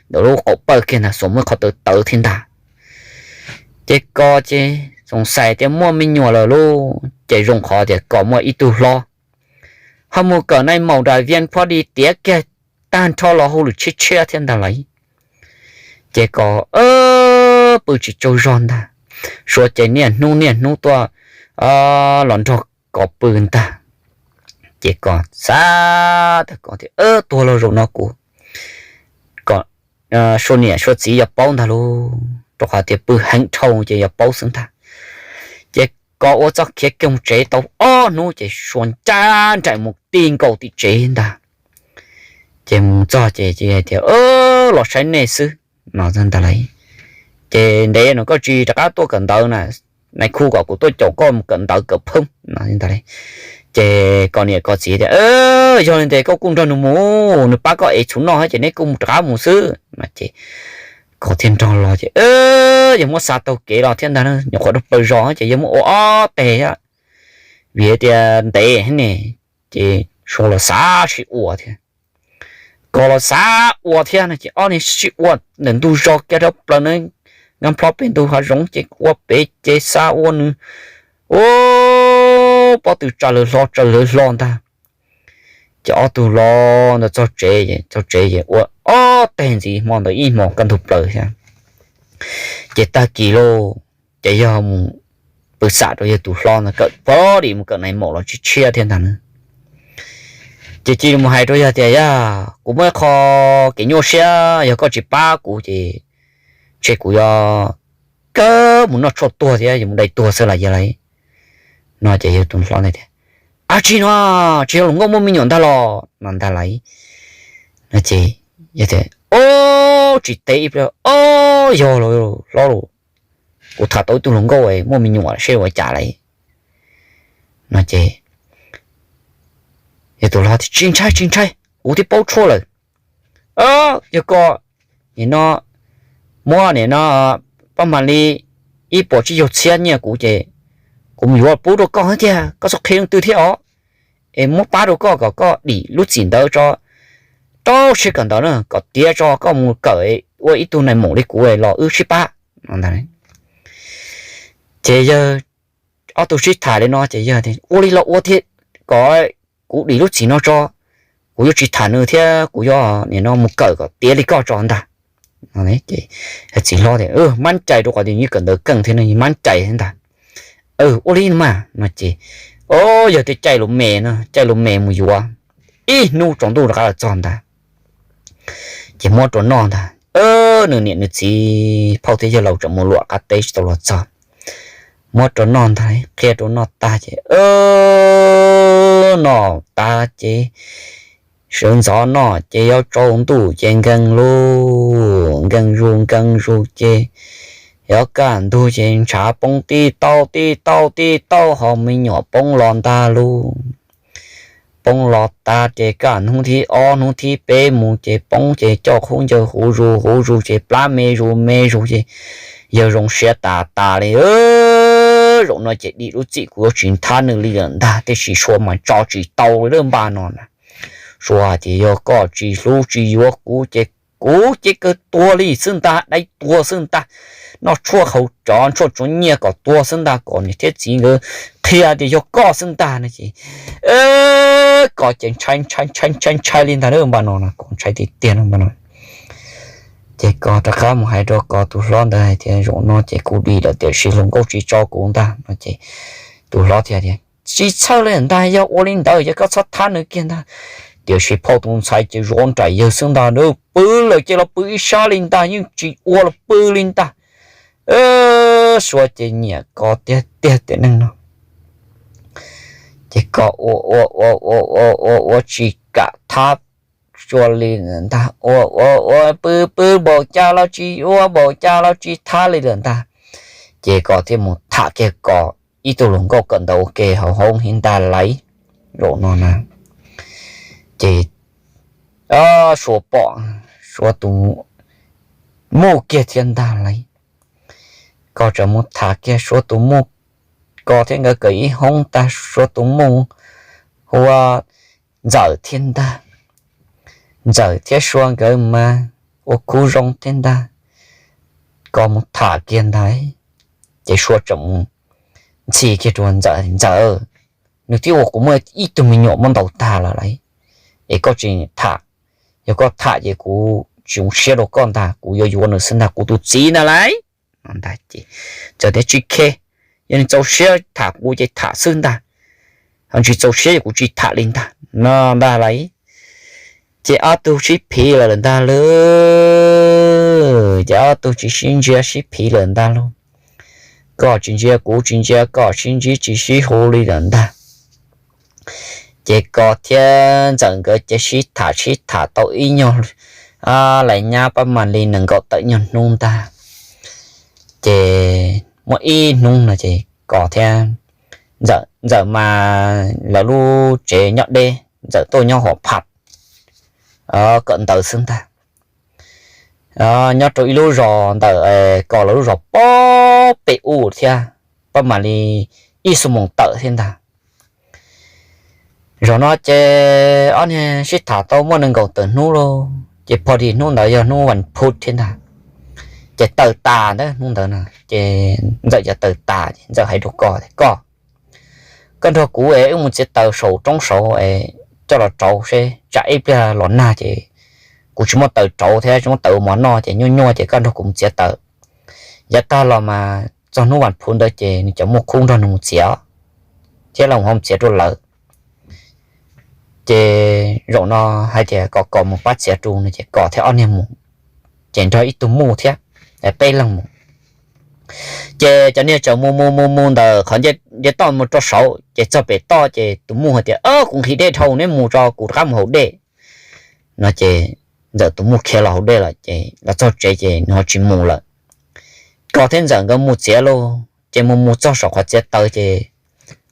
ntawm lub qaum pawj kiag ntag xuas muaj ib qho tawv tawv thiab ntag. Ces Kos ces xoom xais tias muaj me nyuam lawm lauj, ces zoo qhov tias Kos muaj ib tug hlob ho mus kawm nai maum dais vias phob di tiav kiag tag nrho los hauj lwm tshiab tshiab thiab ntag lauj. Ces Kos pw tsis tsaug zog ntag, Sua ces niaj hnub niaj hnub tuaj los nrog Kos pw ntag. Ces Kos xav tias Kos tias tuag los zaum no kuv, Sua niam Sua txiv yuav paub ntag lauj, rau qhov tias pw heev dhau ces yuav paub xwb ntag. Ces Kos ua txoj khiav kiag mus tsev tau ob hnub ces Sua ncaj nraim mus ti nkaus tim tsev ntag. Ces mus txog ces hais tias los saib nej xwb no ntag lauj. Ces ntev no koj tsis rov qab tuaj kawm ntawv na, nais khu kom kuv tuaj caum koj mus kawm ntawv kawm phoob no ntag lauj. Ces Kos niam Kos txiv tias yog li ntawd koj kuj nrog nws mus, nws pab koj ev txhuv noj ces neb kuj rov qab mus xwb no ces Kos thiaj nrog los ces yog muab xav taug kev los thiab ntag, nyuam qhuav rau plaws zos ces yog muab ua ob teg thiab, vim tias ntev ne, ces Sua los xav sib ua thiab, Kos los xav ua thiab no ces ob niag sib ua ntawm ntug zos kiag rau plaws na, nkag nplo pem ntug hav zoov ces ua pem ces xav ua nws ua pob tw tsa lawv hlo tsa lawv hlo ntag. Ces ob tug los ntawd txog tsev, txog tsev ces ua ob teg ntxiv hmo ntawd ib hmos kaj ntug plaws thiab. Ces tag kis lauj, ces yog mus pw xam rau yawg tus hlob ntawd kawm pab dim mus kawm nais maum los tshiab tshiab thiab ntag na. Ces cia li mus hais rau yawg tias yog kuv muaj ib qho kev nyuaj siab, yog koj tsis pab kuv ces ntshe kuv yuav kawg mus noj tshuaj tuag thiab yuav mus dai tuag xwb los yog lauj. No ces yawg tus hlob ntawd tias ab tsis no, tsis yog hluas nkauj muaj me nyuam ntag los no ntag lauj. No ces yawg tias o, tsis teb ib pliag o, yog lauj hlob lauj, kuv tham tau ib tug hluas nkauj muaj me nyuam seb ua cas lauj. No ces yawg tus hlob tias tsis ntshai tsis ntshai, kuv twb paub tshuaj lawm. Yog koj nim no muab nim no pab mam li ib puas tsib caug txhiab nyiaj kuv ces kuv mus yuav pub rau koj thiab tiag, koj txhob qhia leej twg thiab os. Es muab pab rau koj kom koj dim lub txim ntawd tso, rau siab kawm ntawv na kom tiav tso koj mus kawm ua ib tug nais maum li kuv los wb sib pab no ntag. Ces yawg ob tug sib tham li no ces yawg tias ua li los ua thiab, kom kuv dim lub txim no tso, kuv yuav tsis tham nws thiab kuv yuav nim no mus kawm kom tiav li koj tso ntag. Ces txiv hlob tias mab cai rau qhov tias nws kawm ntawv keej thiab no mab cai thiab ntag. Ua li no mas no ces o, yawg thiaj caij lus me no, caij lus me mus yuav, ib hnub tsaus ntuj rov qab los txog ntag. Ces muab rau noj ntag, nws niam nws txiv phauj thiab yawg laus tseem mus luam qab teb tsis tau los txog. Muab rau noj ntag, qhia rau noj tag ces noj tag ces sawv ntxov noj ces yuav tsaus ntuj ces nkees lug nkees zus nkees zus ces yuav kaj ntug ces ntshav poob tib tauj tib tauj tib tauj ho me nyuam poob los ntag lug. Poob los tag ces kaj hnub thib ob hnub thib peb mus ces poob ces coj khaub ncaws huv zus huv zus ces plab me zus me zus ces yawg zoo siab tas tas li. Zaum no ces dim lub txim kuv yuav tsis thab nws li lawm ntag, tiam sis Sua mas tso tsis tau li lawm npaum no na. Sua hais tias yog koj tsis hlub tsis yuav kuv ces kuv ces kawg tuag li xwb ntag, dai tuag xwb ntag, noj tshuaj haus tshuaj tsuav nyiaj kom tuag xwb ntag, kom niam thiab txiv nkawd qhia tias yog koj xwb ntag no ces Kos ces ntshai ntshai ntshai ntshai ntshai li ntag npaum no, Kos ntshai tiag tiag no npaum no. Ces Kos rov qab mus hais rau Kos tus hlob ntawd hais tias zaum no ces kuv dim lawm tiam sis hluas nkauj tsis tso kuv ntag no ces tus hlob thiaj tias tsis txhawj li ntag, yog ua li ntawd ces koj txhob thab nws kiag ntag. Tiam sis phauj tus ntxhais ces zov nraim yawg xwb ntag, pw lawm ces los pw ib sab li ntag, yeej tsis ua los pw li ntag. Sua ces nyiam Kos tiag tiag tiam neeg no ces Kos ua ua ua ua ua ua tsis kam thab tsuas li ntag, ua ua ua pw pw npaum cas los tsis ua, npaum cas los tsis thab li lawm ntag. Ces Kos thiaj mus tham kiag Kos ib tug hluas nkauj kawm ntawv ua ke hauv hoob thiab ntag lauj. Zaum no na, ces Suav pom, Suav tus muj kiag thiab ntag lauj. Kos tseem mus tham kiag Suav tus muj, Kos thiab nkawd kawm ib hoob tag, Suav tus muj hu ua Ntxawm thiab ntag. Ntxawm thiab Suav nkawd mas ua khub zoo thiab ntag. Kos mus tham kiag ntag, ces Suav tseem mus ntxhi kiag rau Ntxawm, Ntxawm, nws twb ua kuv muaj ib tug me nyuam muab ntaus tag lawm lauj, es koj tsis tham, yog koj tham ces kuv tsis zoo siab rau koj ntag, kuv yuav yuav nws xwb ntag, kuv tus txiv ntag lauj. No ntag ces Ntxawm tias tsis khe, yog nws txaus siab tham kuv ces tham xwb ntag, ho tsis txaus siab ces kuv tsis tham li ntag, no ntag lauj. Ces ob tug sib phiv lawm ntag lauj, ces ob tug tsis sib ntsia sib phiv lawm ntag lauj. Koj tsis ntsia kuv, tsis ntsia koj, sib ntsib tsis sib hu li lawm ntag. Ces Kos thiab Ntxawm nkawd ces sib tham sib tham tau ib nyuag, lawv nyab pab mam li nees nkaum tawm nyuag hnub ntag. Ces muaj ib hnub no ces Kos thiab Ntxawm, Ntxawm mas lawv lub tsev nyob deb, Ntxawm tuaj nyob Huam Phaj, kawm ntawv xwb ntag. Nyob rau ib lub zos ntawm Kos lawv lub zos pob pem ub thiab, pab mam li ib xuab moos tawm thiab ntag. Zaum no ces ob niag sib tham tau muaj nees nkaum tawm hnub lauj, ces pog dis hnub ntawd yog hnub vas phuv thiab ntag. Ces taws tas ntawd hnub ntawd na, ces Ntxawm cov taws tas ces Ntxawm hais rau Kos tias, Koj, koj nrog kuv es wb mus txiav taws saum roob saud es coj los rauv seb tsam ib pliag los nag ces kuv tsis muaj taws rauv thiab tsis muaj taws ua mov noj ces nyuaj nyuaj ces koj nrog kuv mus txiav taws. Yav tag los mas txog hnub vas phuv ntawd ces nws cov muaj khub nrog nws mus txiav thiab los ho mus txiav rau lawv. Ces zaum no hais tias kom Kos mus pab txiav rau no ces Kos thiab ob niag mus, ces nrog ib tug muj thiab, peb leeg mus. Ces cov niag txawm mus mus mus mus ntawm qhov nce toj mus rau saud ces txog pem toj ces tus muj hais tias, Kuv nqhis dej dhau, neb mus tso kuv rov qab mus haus dej. No ces Ntxawm tus muj khiav los haus dej lawm ces los txog tsev ces nws ho tsis mus lawm. Kos thiab Ntxawm nkawd mus txiav lauj, ces mus mus txog saum qhov txiav taws ces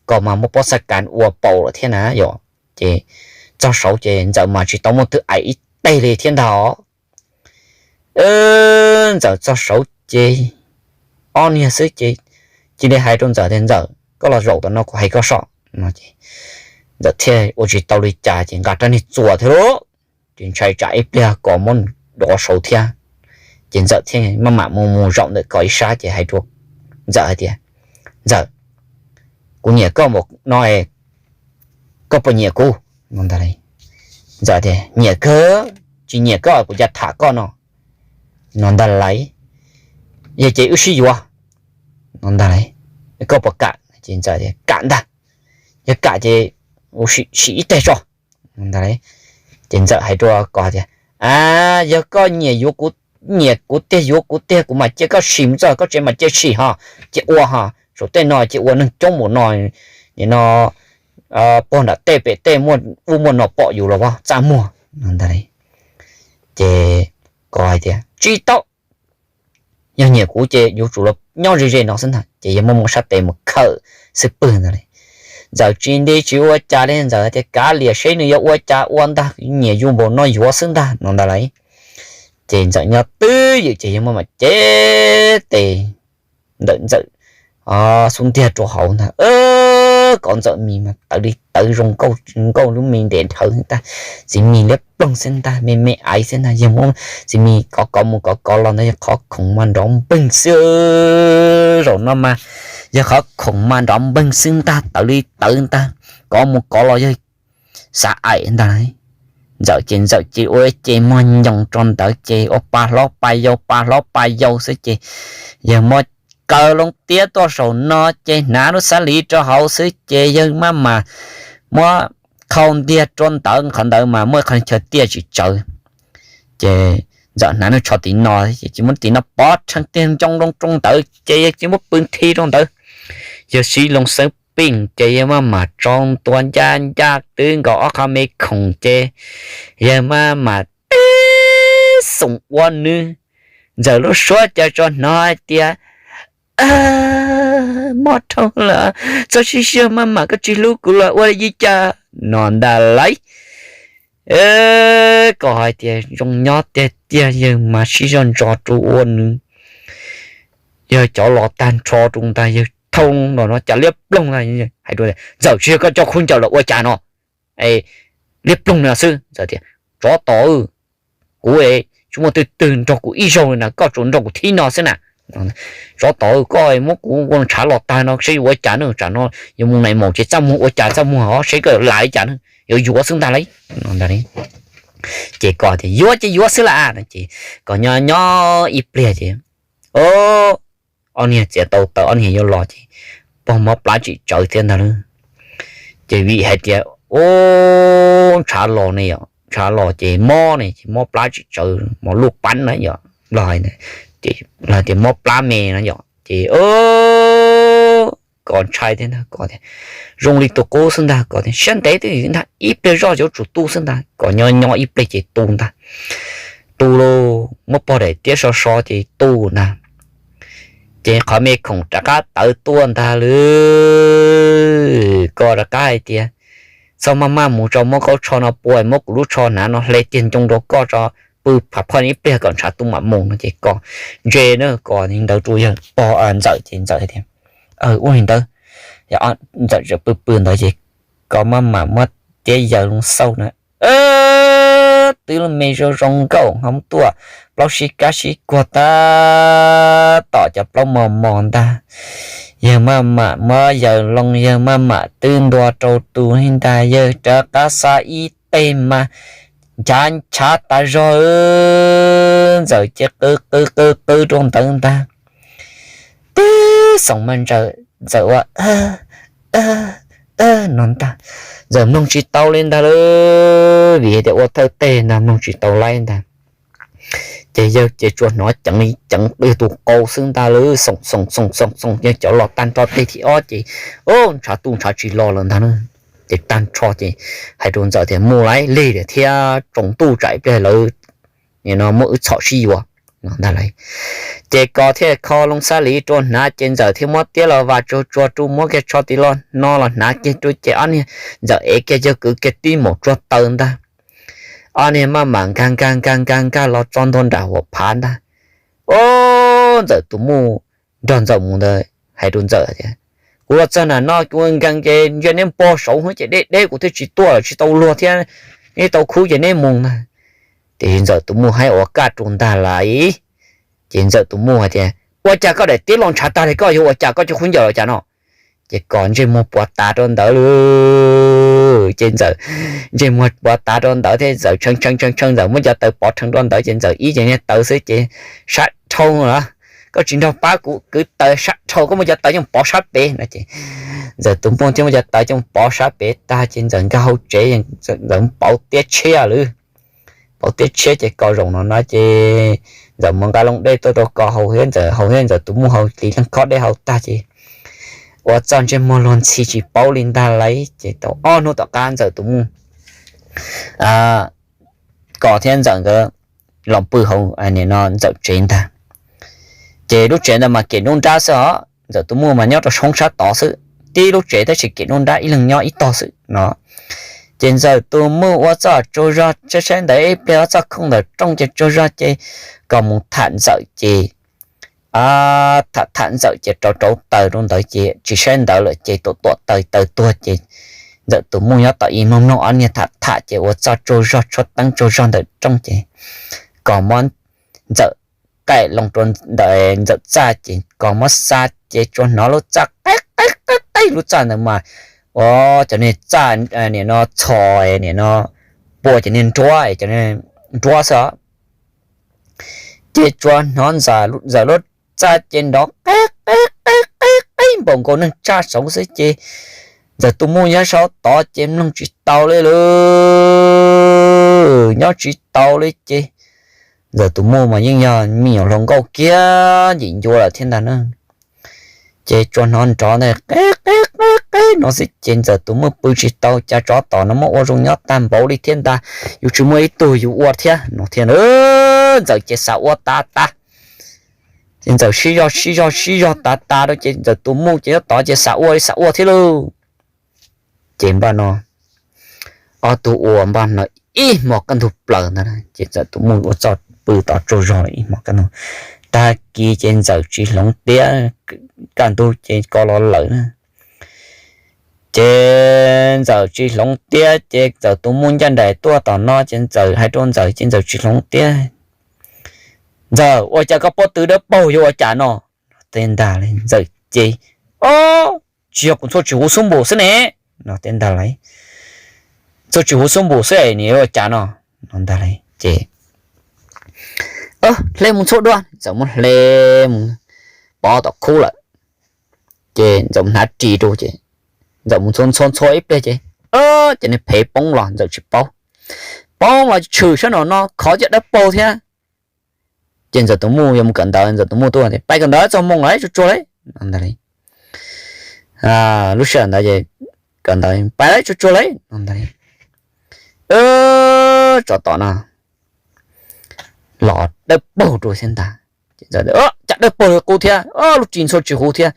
Kos mas muaj pob xab kas ua paum lawm thiab na yom. Ces txog saud ces Ntxawm mas tsis tau muaj twg aim ib teg li thiab ntag os. Ntxawm txog saud ces ob niag xwb ces cia li hais rau Ntxawm tias, Ntxawm, koj los zaum tom no kuv hais koj soj. No ces Ntxawm thiaj ua tsis tau li cas ces nqa rab niag txuas thiab lauj, ces ntshai tsam ib pliag Kos muab dov saud thiab. Ces Ntxawm thiaj maj mam mus mus zaum ntawm Kos ib sab ces hais rau Ntxawm hais tias, Ntxawm, kuv nyiam koj npaum no, koj puas nyiam kuv? No ntag. Ntxawm tias, Nyiam kawg, tsis nyiam koj kuv cas tham koj no. No ntag lauj, yog ces wb sib yuav. No ntag lauj, koj puas kam? Ces Ntxawm tias, Kam ntag, yog kam ces sim ib teg tso. No ntag lauj, ces Ntxawm hais rau Kos tias, A, yog koj nyiam yuav kuv, nyiam kuv tiag yuav kuv tiag kuv mam cia koj sim mus txog koj tsev mas cia sim ho, cia ua ho, saum tej no cia ua neeg coob npaum no, nim no pog nram tej pem tej muaj ub muaj no pom yus los vov txaj muag. No ntag lauj, ces Kos hais tias, Tsis tau, yog nyiam kuv ces yuav tsum los nyob ze ze no xwb ntag, ces yog muaj muaj sab tes mus khawm xwb pwg ntag lauj. Ntxawm tsis nti tsis ua cas li, Ntxawm tias, Kav liam seb nws yuav ua cas ua ntag, nyiam yus npaum no yuav xwb ntag. No ntag lauj, ces Ntxawm nyob twj ywm ces yog muaj mam cev tes ntawm Ntxawm xub ntiag rau hauv ntag, Kos Ntxawm mis mas tawv li tawv zoo nkauj nkauj lub mis ntev dhawv xwb ntag, txiv mis liab ploog xwb ntag, me me aiv xwb ntag, yog muab txiv mis kov kov mus kov kov los ntawd yog qhov khoom mas nrov npeeg xwb. Zaum no mas yog qhov khoom mas nrov npeeg xwb ntag, tawv li tawv ntag, kov mus kov los yog xav aim ntag. Ntxawm ces Ntxawm cia ua ce muag nyoos rau ntawd ces ua pa hlob pa yau pa hlob pa yau xwb ces yog muab kaw loo tiab tuaj saum no ces hnav lub xab liv rau hauv xwb ces yawg maj mam muab qhau ntiag rau ntawd, qhov ntawd mas muaj qhov chaw tiaj tsis tsawv. Ces Ntxawm hnav lub tsho tim no, ces muab tim no pov rhees tiag ncoo roo rau ntawd ces yawg cia muab pw nthi rau ntawd. Yawg siv loo xeeb peej ces yawg maj mam tso ntua ncaj ncaj twb nkaus ob qho me khoom ces yawg maj mam tib xoom ua nws. Ntxawm lub suab cas tso hnov hais tias, mob dhau lawm, txhob sib sib maj mam, koj tsis hlub kuv los ua li cas no ntag lauj. Koj hais tias zoo nyob tiag tiag, yawg mas sib zog ntso rau ua nws, yawg cov los tag nrho rau ntag, yawg thau los no cas liab ploog ntag, hais rau Ntxawm, tsis yog koj coj khaub ncaws los ua cas no, liab ploog no xwb. Ntxawm tias, tsov tom, kuv tsis muaj twg twg nrog kuv ib zaug li na, koj tsuas nrog kuv thib no xwb na. Tsov tom, koj muab kuv ua ntshav los tag no seb yuav ua cas ne, tsam no yuav mus nais maum ces txaj muag ua cas txaj muag os, seb koj yuav lam li cas ne, yuav yuav xwb ntag lauj. Ces Kos tias yuav ces yuav xwb lauj no ces Kos nyob nyob ib pliag ces, o, ob niag txiav tau taws ob niag yuav los ces pog mob plab tsim tsawv thiab ntag lauj. Ces vim hais tias, o, ntshav los ne yom, ntshav los ces mob ne ces mob plab tsim tsawv mos luj pab na yom, los hais, los hais tias mob plab me no yom ces Kos ntshai thiab ntag, Kos tias zoo li tus qub xwb ntag, Kos tias siab ntev twb ntag, ib pliag zoj yuav tsum tu xwb ntag, Kos nyob nyob ib pliag ces tu ntag. Tu lauj, muab pog daim tiab so so ces tu ntag. Ces qhov me khoom rov qab tawv tuaj ntag lauj. Kos rov qab hais tias txhob maj maj mus tso, muab kaub tsho no pua, muab kuv lub tsho hnav no hle kiag ncoo rau koj tso, pw phav phoj ib pliag kom ntshav tu mam mus no ces Kos ntse na, Kos ntawd rau yawg pog Ntxawm ces Ntxawm hais tias ua li ntawd. Ntxawm tseem pw pw ntawd ces Kos maj mam muab tiab yaws loo xauj na, twb lub me zoo zoo nkauj hoob tuaj, plaub sib kab sib kuag tab tom cov plaub mos mos ntag. Yawg maj mam muab yaws loo, yawg maj mam twb ntua rau tus li ntag, yawg rov qab xa ib teg mas nchav nchav tas zog. Ntxawm ces qw qw qw qw rau ntawd ntag. Tib xoom mas Ntxawm ua no ntag, Ntxawm mloog tsis tau li ntag lauj, vim tias ua thawj teg ntag mloog tsis tau laib ntag. Ces yawg ces tsuas hnov ceev ceev tus qau xwb ntag lauj, xoom xoom xoom xoom xoom yawg cov los tag nrho teg thib ob ces ntshav tu ntshav tsis los lawm ntag na. Ces tag nrho ces hais rau Ntxawm tias mus lauj, lig lawm thiab, tsaus ntuj tsam ib pliag lawv no muab wb txhom sib yuav no ntag lauj. Ces Kos thiaj kho loo xab lis rau hnav ces Ntxawm thiaj muab tiab los vas tsuag tsuag rau, muab kiag tsho tis los no los hnav kiag rau ces ob niag Ntxawm ev kiag yawg kwv kiag tib maum tsuag taws ntag. Ob niag maj mam nkag nkag nkag nkag nkag los txog ntua nram huam phav ntag. O, Ntxawm tus muj nrog Ntxawm mus ntawd hais rau Ntxawm tias kuv los txog nram no kuv nkees ces ntsia neb npog saud hwb ces deb deb kuv thiaj tsis tuaj lawm, tsis tau luag thiab, neb tau khub ces neb mus ntag. Tiam sis Ntxawm tus muj haib ua kaj rau ntag lauj. Ces Ntxawm tus muj hais tias ua cas koj daim tiab los ntshav tag li, koj yuav ua cas, koj cov khaub ncaws ua cas no? Ces Kos ntsej muag puas tas rau ntawd lauj. Ces Ntxawm ntsej muag puas tas rau ntawd thiab Ntxawm tshee tshee tshee tshee, Ntxawm muab cov taws pov rhees rau ntawd ces Ntxawm ib ce niag taws xwb ces sab dhau los, koj tsis nrog pab kuv kwv taws, sab dhau, koj muab cov taws coj pov sab pem no ces Ntxawm tus muj thiaj muab cov taws coj pov sab pem tag ces Ntxawm nkag hauv tsev, Ntxawm pauv tiab tshiab lawm. Pauv tiab tshiab ces Kos zaum no no ces Ntxawm mus nqa loo dej tuaj rau Kos haus thiab Ntxawm haus thiab Ntxawm tus muj haus, tis leej khob dej haus tag ces ua txoj ntsej muag luag ntxhi tsis paub li ntag lauj. Ces tau ob hnub tom qab Ntxawm tus muj Kos thiab Ntxawm nkawd los pw hauv nim no Ntxawm tsev ntag. Ces lub tsev ntawd mas kem nruab nrab xwb os, Ntxawm tus muj mas nyob rau soob sab tod xwb, tib lub tsev tab sis kem nruab nrab ib leeg nyob ib tog xwb no. Ces Ntxawm tus muj ua txoj tsaug zog saib saib ntawd ib pliag, ua txoj khooj ntawm rooj ces tsaug zog ces Kos mus tham Ntxawm ces tham tham Ntxawm ces rauv rauv taws rau ntawd ces tsis saib ntawd lawm ces tuam tuam taws taws tuag ces Ntxawm tus muj nyob tom ib mloog mloog ob niag tham tham ces ua txoj tsaug zog tshuab teeb tsaug zog ntawm rooj ces Kos muab Ntxawm qaim loo rau ntawm Ntxawm txaj ces Kos muab xa ces tsuas hnov lub txaj qeb qeb qeb qeb, lub txaj ntawd mas ua cov niag txaj nim no txhos nim no pua cov niag nruab, cov niag nruab xwb os. Ces tsuas hnov Ntxawm lub txaj ces nrov qeb qeb qeb qeb qeb npaum nkaus neeg tsaj saud xwb ces Ntxawm tus muj nyob saum tod ces mloog tsis tau li lawm, nyob tsis tau li ces Ntxawm tus muj mas yeej yog me nyuam hluas nkauj kiag ncim ncua lawm thiab ntag na. Ces tsuas hnov nrov ntawd qeb qeb qeb qeb no xwb ces Ntxawm tus muj pw tsis tau, cas tsov tom no muab ua zoo nyob tag npaum li thiab ntag, yus tsis muaj ib tug yus ua thiab no thiab. Ntxawm ces xav ua tas tas, ces Ntxawm sib zog sib zog sib zog tas tas rau ces Ntxawm tus muj ces nyob tod ces xav ua li xav ua thiab lauj. Ces npaj no ob tug ua npaj no ib hmo kaj ntug plaws ntag, ces Ntxawm tus muj ua txuj pw tod tsaug zog ib hmo kaj ntug. Tag kis ces Ntxawm tsis hloov tiab, kaj ntug ces ko los lawm na. Ces Ntxawm tsis hloov tiab ces Ntxawm tus muj ncaj nraim tuaj tom no ces Ntxawm hais rau Ntxawm ces Ntxawm tsis hloov tiab. Ntxawm, ua cas koj pob tw dawb paug yuav ua cas no? Tej ntag li Ntxawm ces, o, tsis yog kuv ntxhua tsis huv xub npum xwb ne, no tej ntag li. Ntxhua tsis huv xub npum xwb es nws yuav ua cas no, no ntag li. Ces hle mus ntxhua dua, Ntxawm muab hle mus pov tom khub lawm. Ces Ntxawm hnav ris rau ces Ntxawm mus ntxhua ntxhua ntxhua ib pliag ces, ces nws phev poob los Ntxawm tsis paub. Poob los tshwm sab nraum no khov coj dawb paug thiab. Ces Ntxawm tus muj yuav mus kawm ntawv, Ntxawm tus muj tuaj tias, pais kawm ntawv txog moos lawm, tsuag tsuag lauj, no ntag li. Lub sij hawm ntawd ces kawm ntawv, pais lawm, tsuag tsuag lauj, no ntag li. Tsov tom no los dawb paug rau thiab ntag. Cas dawb paug li qub thiab, lub ris ntxhua tsis huv thiab,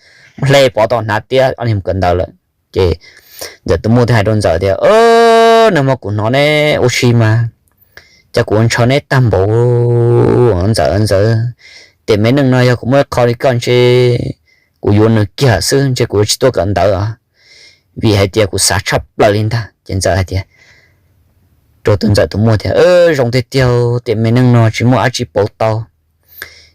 hle pov tau hnav tiab, mus kawm ntawv lawm. Ces Ntxawm tus muj thiaj hais rau Ntxawm tias, nag hmo kuv hnov neb ua si mas, cas kuv ntshaw neb tag npaum, Ntxawm, Ntxawm, tiam me neej no yog kuv muaj ib qho li koj ntshe kuv yuav nws kiag xwb, ntshe kuv yuav tsis tuaj kawm ntawv os, vim hais tias kuv xav tshaj plaws li ntag. Ces Ntxawm hais tias, rau tus Ntxawm tus muj tias, zoo tiag tiag, tiam me neej no tsis muaj dab tsi pauv tau,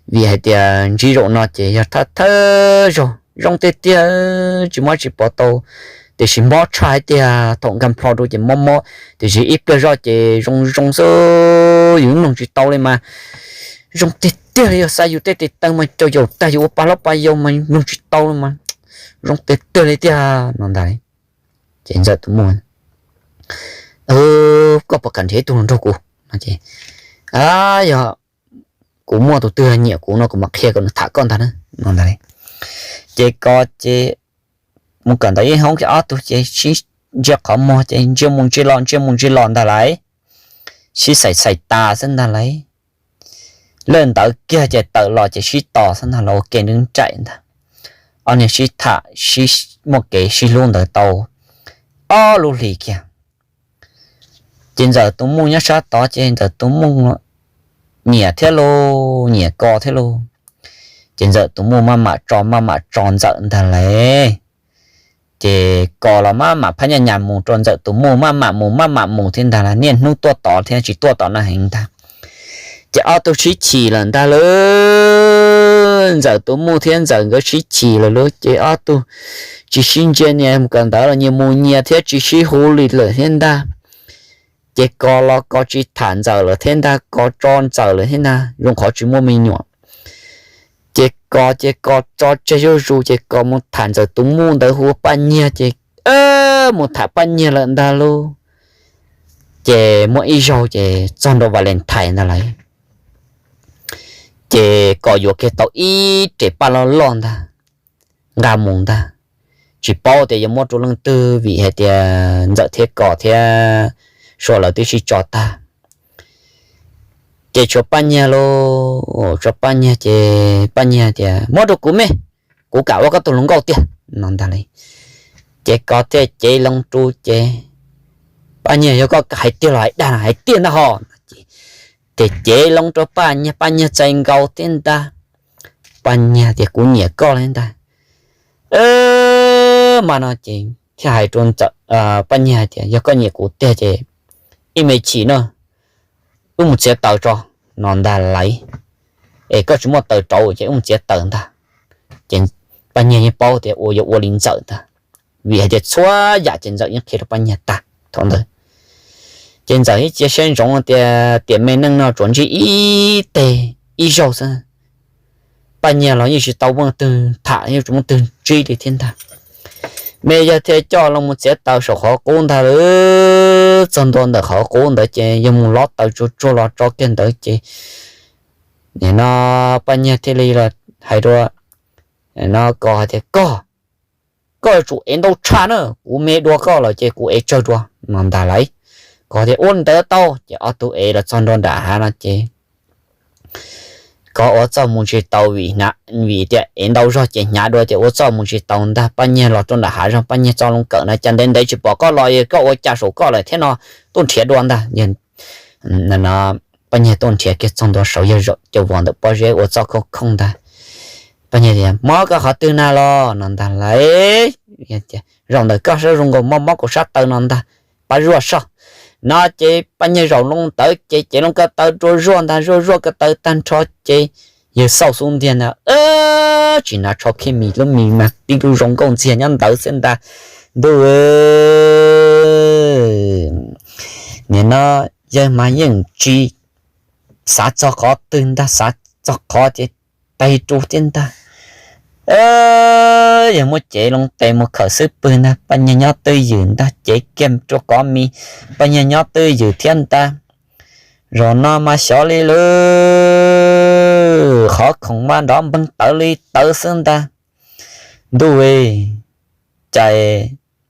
vim hais tias ntsib zaum no ces yog thawj thawj zaug, zoo tiag tiag, tsis muaj dab tsi pauv tau. Tiam sis mob tshaj hais tiag, thaum nkag nplho rau ces mob mob, tiam sis ib pliag zoj ces zoo zoo xwb, yus mloog tsis tau li mas. Zoo tiag tiag li, yog xa yus tej tes taw mas cau yaus tag, yus ua pa hlob pa yau mas mloog tsis tau li mas. Zoo tiag tiag li tiag, no ntag. Ces Ntxawm tus muj, koj puas kam nrhiav ib tug los nrog kuv? Yog kuv muaj tus twg nyiam kuv no kuv mam qhia kom nws tham koj ntag na, no ntag li. Ces ko ces mus kawm ntawv ib hoob ces ob tug ces sib ntsia qhov muag ces ntsia mus ntsia los ntsia mus ntsia los ntag lauj, sib xais xais tas xwb ntag lauj. Lawm ntawd kiag ces tawm los ces sib tos xwb ntag, los ua ke nrib nraim ntag. Ob niag sib tham sib muaj kev sib hlub ntawd tau ob lub hlis kiag. Ces Ntxawm tus muj nyob sab tod ces Ntxawm tus muj nyiam thiab lauj, nyiam ko thiab lauj. Ces Ntxawm tus muj maj mam tso maj mam tso Ntxawm ntag lauj. Ces ko los maj mam phab nyaj nyas mus rau Ntxawm tus muj, maj mam mus maj mam mus thiab ntag lauj, niaj hnub tuaj tod thiab tsis tuaj tom no heev ntag. Ces ob tug sib chim lawm ntag lauj, Ntxawm tus muj thiab Ntxawm nkawd sib chim lawm lauj, ces ob tug tsis sib ntsia, nyias mus kawm ntawv los nyias mus nyias thiab tsis sib hu li lawm thiab ntag. Ces ko los ko tsis tham Ntxawm lawm thiab ntag, ko tso Ntxawm lawm thiab ntag, zoo qhov tsis muaj me nyuam. Ces ko ces ko tso tseg zuj zus, ces ko mus tham Ntxawm tus muj ntawd hu ua Paj Nyiag, ces mus tham Paj Nyiag lawm ntag lauj. Ces muaj ib zaug ces txog ntua Valentine ntag lauj, ces ko yuav kiag tau ib rev paj loj loj ntag, nqa mus ntag. Tsis paub tias yuav muab rau leej twg vim hais tias Ntxawm thiab ko thiab Sua lawv twb sib tso tag. Ces tshuav Paj Nyiag lauj, tshuav Paj Nyiag ces Paj Nyiag tias, muab rau kuv me, kuv kam ua koj tus hluas nkauj tiag, no ntag li. Ces ko thiaj cev loo rau ces, Paj Nyiag, yog koj hais tiag los hais dag? Hais tiag ntag ho. Ces cev loo rau Paj Nyiag, Paj Nyiag txais nkaus thiab ntag. Paj Nyiag tias, kuv nyiam koj li ntag. Mas no ces thiaj hais rau Paj Nyiag hais tias, yog koj nyiam kuv tiag ces ib me chim no wb mus txiav taws tso, no ntag lauj. Es koj tsis muaj taws rauv ces wb mus txiav taws ntag. Ces Paj Nyiag yeej paub tias ua yuav ua li Ntxawm ntag, vim hais tias txhua yam ces Ntxawm yeej qhia rau Paj Nyiag tag thaum ntawd. Ces Ntxawm ib cia siab ntsoov tias tiam me neej no tsuas ntsib ib teg ib zaug xwb, Paj Nyiag los yeej tsis tau muaj twg tham, yeej tsis muaj twg ntsib li thiab ntag. Me yog thiaj coj los mus txiav taws saum qhov qub ntag lauj. Txog ntua ntawm qhov qub ntawd ces yog mus lob taws tsuag tsuag los tso kiag ntawd ces nim no Paj Nyiag thiaj li los hais rau no ko hais tias, koj koj yuav tsum ev ntau tshaj na, kuv me dua koj lawm ces kuv ev tsawg dua no ntag lauj. Kov tias ua li ntawd tau ces ob tug ev los txog nram hav no ces kov ua txoj mus tsis tau vim tias ev ntau zog ces hnyav dua ces ua txoj mus tsis tau ntag. Paj Nyiag los rau nram hav zoov, Paj Nyiag txo loo kawm na, cas ntev ntev tsis pom koj los, koj ua cas saum koj lawm thiab no, tuaj nrhiav dua ntag. Paj Nyiag tuaj nrhiav kiag txog ntua saud yawg zaum cau vos ntawm pob zeb ua txoj khooj khooj ntag. Paj Nyiag tias mob koj qhov twg na los no ntag lauj. Zaum ntawm koj sab zoo nkaus mob mob kuv sab taw no ntag, pab zuaj soj. No ces Paj Nyiag zaum loo ntawd ces cev loo ko taw rua zuaj ntag, zuaj zuaj ko taw tag nrho ces yawg xauj xub ntiag ntag, tsis hnav tsho khib mis, lub mis mas tib lub zoo nkauj ntxiag nyob ntawd xwb ntag. Ntuj, nim no yawg mas yeej tsis xav txog qhov twg ntag, xav txog qhov ces tag rua thiab ntag. Yawg muab cev loo tes mus khawm xub pwg ntag, Paj Nyiag nyob twj ywm ntag, cev kiag rua kov mis, Paj Nyiag nyob twj ywm thiab ntag. Zaum no mas xyov li lawm, qhov khoom mas nrov npeeg tawv li tawv xwb ntag. Ntuj, cas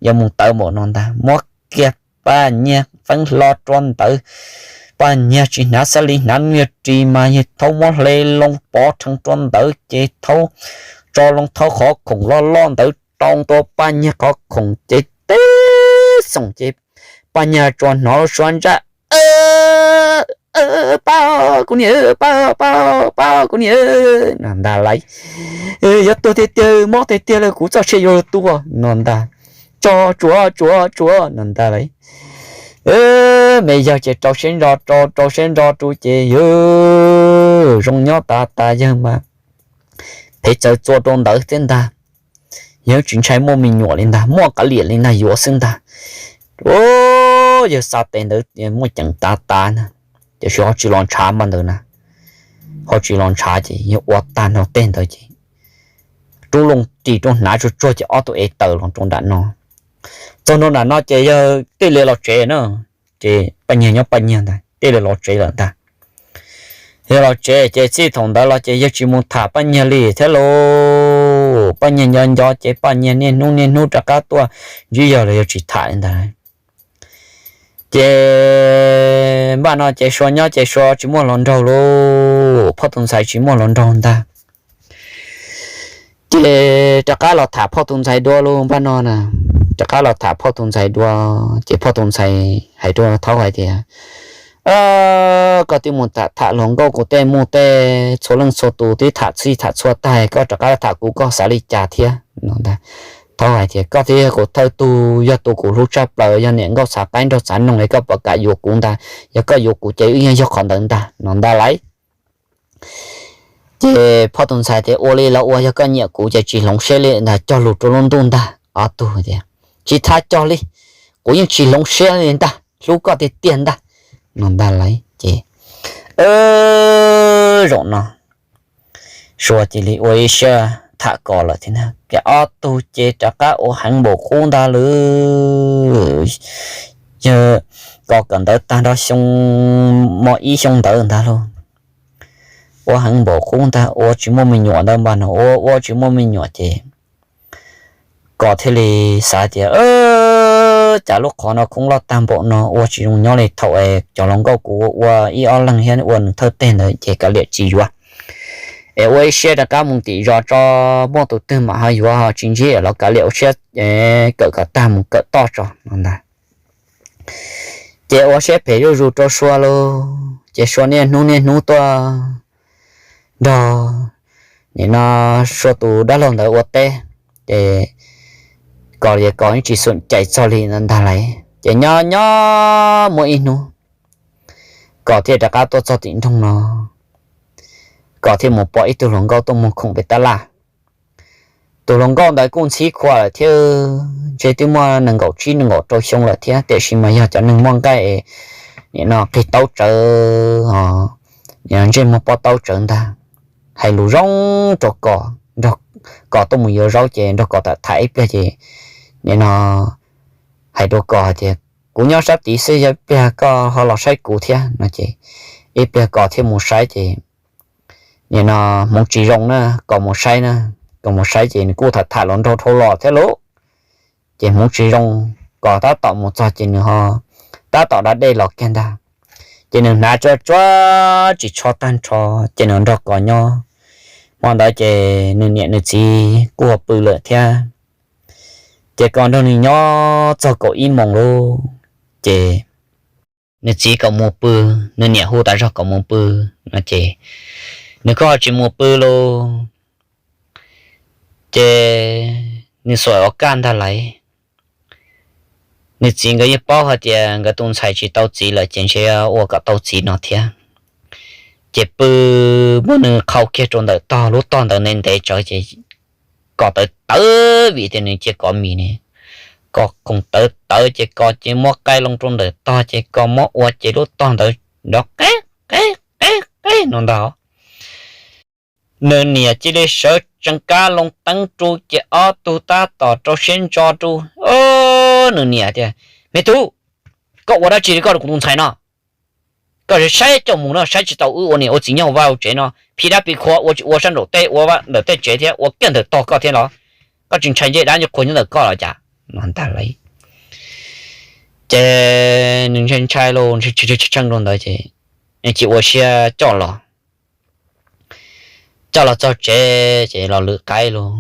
yuav mus tawv npaum no ntag. Muab kiag Paj Nyiag feeb hlo rua ntawd, Paj Nyiag tsis hnav xab li, hnav nyuag ris mas yawg thaub muab hle loo pov rhees rua ntawd ces thaub tso loo thaub qhov khoom loj loj ntawd rau ntua Paj Nyiag qhov khoom ces teb xoom ces Paj Nyiag tsuas hnov lub suab ntsaj, pab kuv niam, pab, pab, pab kuv niam no ntag lauj. Yuav tuag tiag tiag, mob tiag tiag lawm, kuv txoj sia yuav luag tua no ntag. Tso tsuav, tsuav, tsuav no ntag lauj. Me yawg ces rau siab ntso, rau rau siab ntso rau ces yawg zoo nyob tas tas, yawg mas phev txawv txua rau ntawd thiab ntag. Yawg tsis ntshai muaj me nyuam li ntag, muaj kav liam li ntag yuav xwb ntag. Yawg xa tes ntawd muaj ceem tas tas ntag, tiam sis ho tsis los ntshav mas ntawd na, ho tsis los ntshav ces yawg ua tag nrho tej ntawd ces rub loo ris rau hnav tsuag tsuag ces ob tug ev tawm los rau nram no. Txog nram no ces yawg thiaj li los tsev na, ces Paj Nyiag nyob Paj Nyiag ntag, thiaj li los tsev lawm ntag. Yawg los tsev ces txij thaum ntawd los ces yawg tsis mus tham Paj Nyiag li thiab lauj. Paj Nyiag nco nco ces Paj Nyiag niaj hnub niaj hnub rov qab tuaj ntsib yawg los yawg tsis tham li ntag. Ces npaj no ces Sua nyob ces Sua tsis muaj hluas nraug lauj, Phoj Tus Ntxhais tsis muaj hluas nraug ntag. Ces rov qab los tham Phoj Tus Ntxhais dua lauj, npaj no na, rov qab los tham Phoj Tus Ntxhais dua. Ces Phoj Tus Ntxhais hais rau Thaub hais tias, koj twb mus tham tham hluas nkauj kuv tej muj tej txhua leej txhua tus twb tham txhij tham txhua tag, koj rov qab tham kuv koj xav li cas thiab no ntag. Thaub hais tias koj thiaj yog kuv thawj tug, yog tus kuv hlub tshaj plaws, yog niam nkauj xav qaib nraug xav noog es koj puas kam yuav kuv ntag, yog koj yuav kuv ces wb yeej yog qhov ntawd ntag no ntag lauj. Ces Phoj Tus Ntxhais tias ua li los ua, yog koj nyiam kuv ces tsis hloov siab li ntag, cog lus rau lub ntuj ntag. Ob tug tias tsis tas cog li, kuv yeej tsis hloov siab li ntag, hlub koj tiag tiag ntag no ntag lauj. Ces zaum no Sua cia li ua ib siab tham Kos lawm thiab na, ces ob tug ces rov qab ua heev npaum qub ntag lauj. Yog Kos kawm ntawv tag nrho xyoo, mo ib xyoo ntawd ntag lauj, ua heev npaum qub ntag, ua tsis muaj me nyuam ntawd npaj no, ua ua tsis muaj me nyuam ces Kos thiaj li xav tias, cas lub qhov no khoob loj tag npaum no ua tsis zoo nyob li, thaum es cov hluas nkauj kuv ua ib ob leeg thiab ua nws thawj teg ntawd ces kav liam tsis yuav, es ua ib siab rov qab mus tim zos tso, muaj tus twg mam ho yuav, tsis ntsib los kav liam ua siab kawm kom tag mus kawm toj tso no ntag. Ces ua siab phem zuj zus rau Sua lauj, ces Sua niaj hnub niaj hnub tuaj nrog nim no Sua tus dab laug ntawd ua teb, ces Kos ces Kos yeej tsis xum cais txog li ntag lauj. Ces nyob nyob muaj ib hnub Kos thiaj rov qab tuaj txog tim nroog no, Kos thiaj mus pom ib tug hluas nkauj tuaj muag khoom pem tab laj. Tus hluas nkauj ntawd kuj ntxhib khua lawm thiab, ntshe twb muaj nees nkaum tsib nees nkaum rau xyoo lawm thiab, tiam sis mas yog cov neeg muaj nqaij, nim no qig taub tsawv, ntsej muag pob taub tsawv ntag. Hais lus zoo rau Kos, nrog Kos tuaj mus yuav zaub ces nrog Kos tham tham ib pliag ces nim no hais rau Kos hais tias, kuv nyob sab tid xwb, yog ib pliag koj ho los saib kuv thiab no ces ib pliag Kos thiaj mus saib ces nim no hmoov tsis zoo na, Kos mus saib na, Kos mus saib ces nws kuj tham tham hluas nraug dhau los thiab lauj. ces hmoov tsis zoo, Kos tab tom mus txog ces nws ho tab tom da dej los kiag ntag. Ces nws hnav tsuag tsuag tsis tsho tag nrho, ces nws nrog Kos nyob. Hmo ntawd ces nws niam nws txiv kuj pw lawm thiab. Ces Kos nrog nws nyob txog kaum ib moos lauj, ces nws txiv kom mus pw, nws niam hu tas zog kom mus pw no ces nws kuj ho tsis mus pw lauj. Ces nws xuam ua kaj ntag lauj. Nws txiv nkawd yeej paub hais tias nkawd tus ntxhais tsis tau txiv lawm ces ntshe ua kom tau txiv no thiab. Ces pw, muab nws qhau kiag rau ntawm tog, lub tog ntawd ntev ntev tsawv ces Kos tawv tawv vim tias nws cia Kos mis ne, Kos khoom tawv tawv ces Kos ces muab qaij loo rau ntawm tog ces Kos muab ua ces lub tog ntawd nrov qeb qeb qeb qeb no ntag. Nws niam cia li sawv tsees kab loo teeb ru ces ob tug tab tom rau siab ntso ru. Nws niam tias, Me tub, koj ua dab tsi li koj rau kuv tus ntxhais no? Koj saib coj mus no, saib tsis taus wb ua niam ua txiv nyob hauv vaj hauv tsev no, phim dab phim qhua ua tsis ua sab nraum teb ua ntawm tej tsev thiab ua kiag ntawm tog koj thiab los? Koj tsis ntshai ncej dab ncej qhua nyob ntawm koj los cas? No ntag lauj. Ces nws ntshai ntshai los ntshai tshee rau ntawd ces nws cia ua siab coj los. Coj los txog tsev ces los lwm qaib lauj.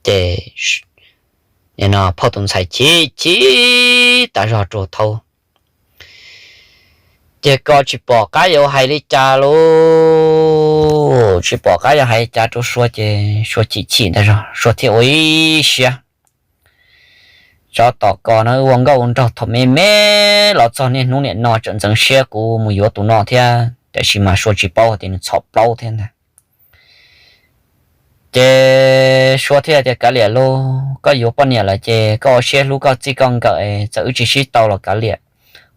Ces phauj tus ntxhais chim chim tas zog rau thaub. Ces Kos tsis pom qab yuav hais li cas lauj, tsis pom qab yuav hais li cas rau Sua ces Sua chim chim ntag zog Sua thiaj ua ib siab, Tsov tom Kos no wb ua nkauj ua nraug thaum me me los txog niaj hnub niam no tseem ntxeev siab kuv mus yuav tus no thiab, tiam sis mas Sua tsis paub tias nws txhom plaub thiab ntag. Ces Sua thiaj tias, Kav liam lauj, koj yuav poj niam lawm ces koj ua siab hlub koj txij koj nkawm es txawm wb tsis sib tau los kav liam,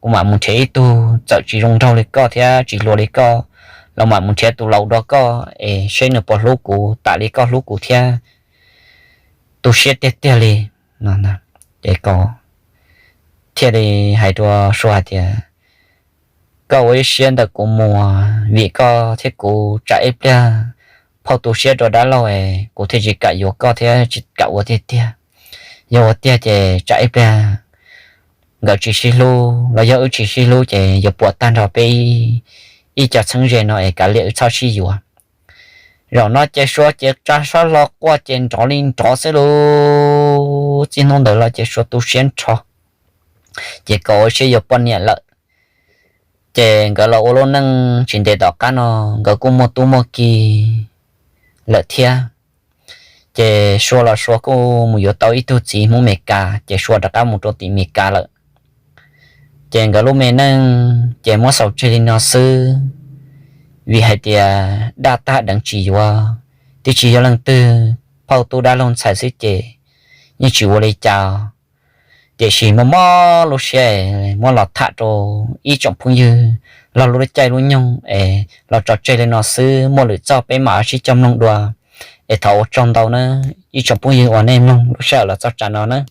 kuv mam mus nrhiav ib tug txawm tsis zoo nraug li koj thiab tsis hluas li koj los mam mus nrhiav tus laus dua koj es seb nws puas hlub kuv tas li koj hlub kuv thiab. Tu siab tiag tiag li. Ces Kos thiaj li hais rau Sua hais tias, Koj ua ib siab ntawm kuv mus, vim koj thiab kuv tsam ib pliag phauj tu siab rau dab laug es kuv thiaj tsis kam yuav koj thiab tsis kam ua tiag tiag. Yog ua tiag ces tsam ib pliag nkawd tsis sib hlub los yog wb tsis sib hlub ces yuav puas tag nrho peb ib co txheeb ze no es kav liam wb txhob sib yuav. Zaum no ces Sua ces tsa sab hlo quaj ces nrov li nrov xwb lauj. Txij hnub ntawd los ces Sua tu siab nrho, ces Kos ua siab yuav poj niam lawm. Ces nkawd los ua lub neej tsis ntev tom qab no nkawd kuj muaj tub muaj ki lawm thiab. Ces Sua los Sua kuj mus yuav tau ib tug txiv Hmoob Mes Kas ces Sua rov qab mus rau tim Mes Kas lawm. Ces nkawd lub me neej ces muab xaus tseg li no xwb, vim hais tias daj tag deev tsis yuav, twb tsis yog leej twg, phauj tub dab laug ntxhais xwb ces yeej tsis ua li cas. Tiam sis muaj mob lub siab muab los tham rau ib tsoom phooj ywg laug lub caij lub nyoog es los tso tseg li no xwb, muaj lwm txoj peb mam sib coj mloog dua. Es thov ua tsaug ntau nawb ib tsoom phooj ywg uas nej mloog lub sij hawm los txog tsam no nawb.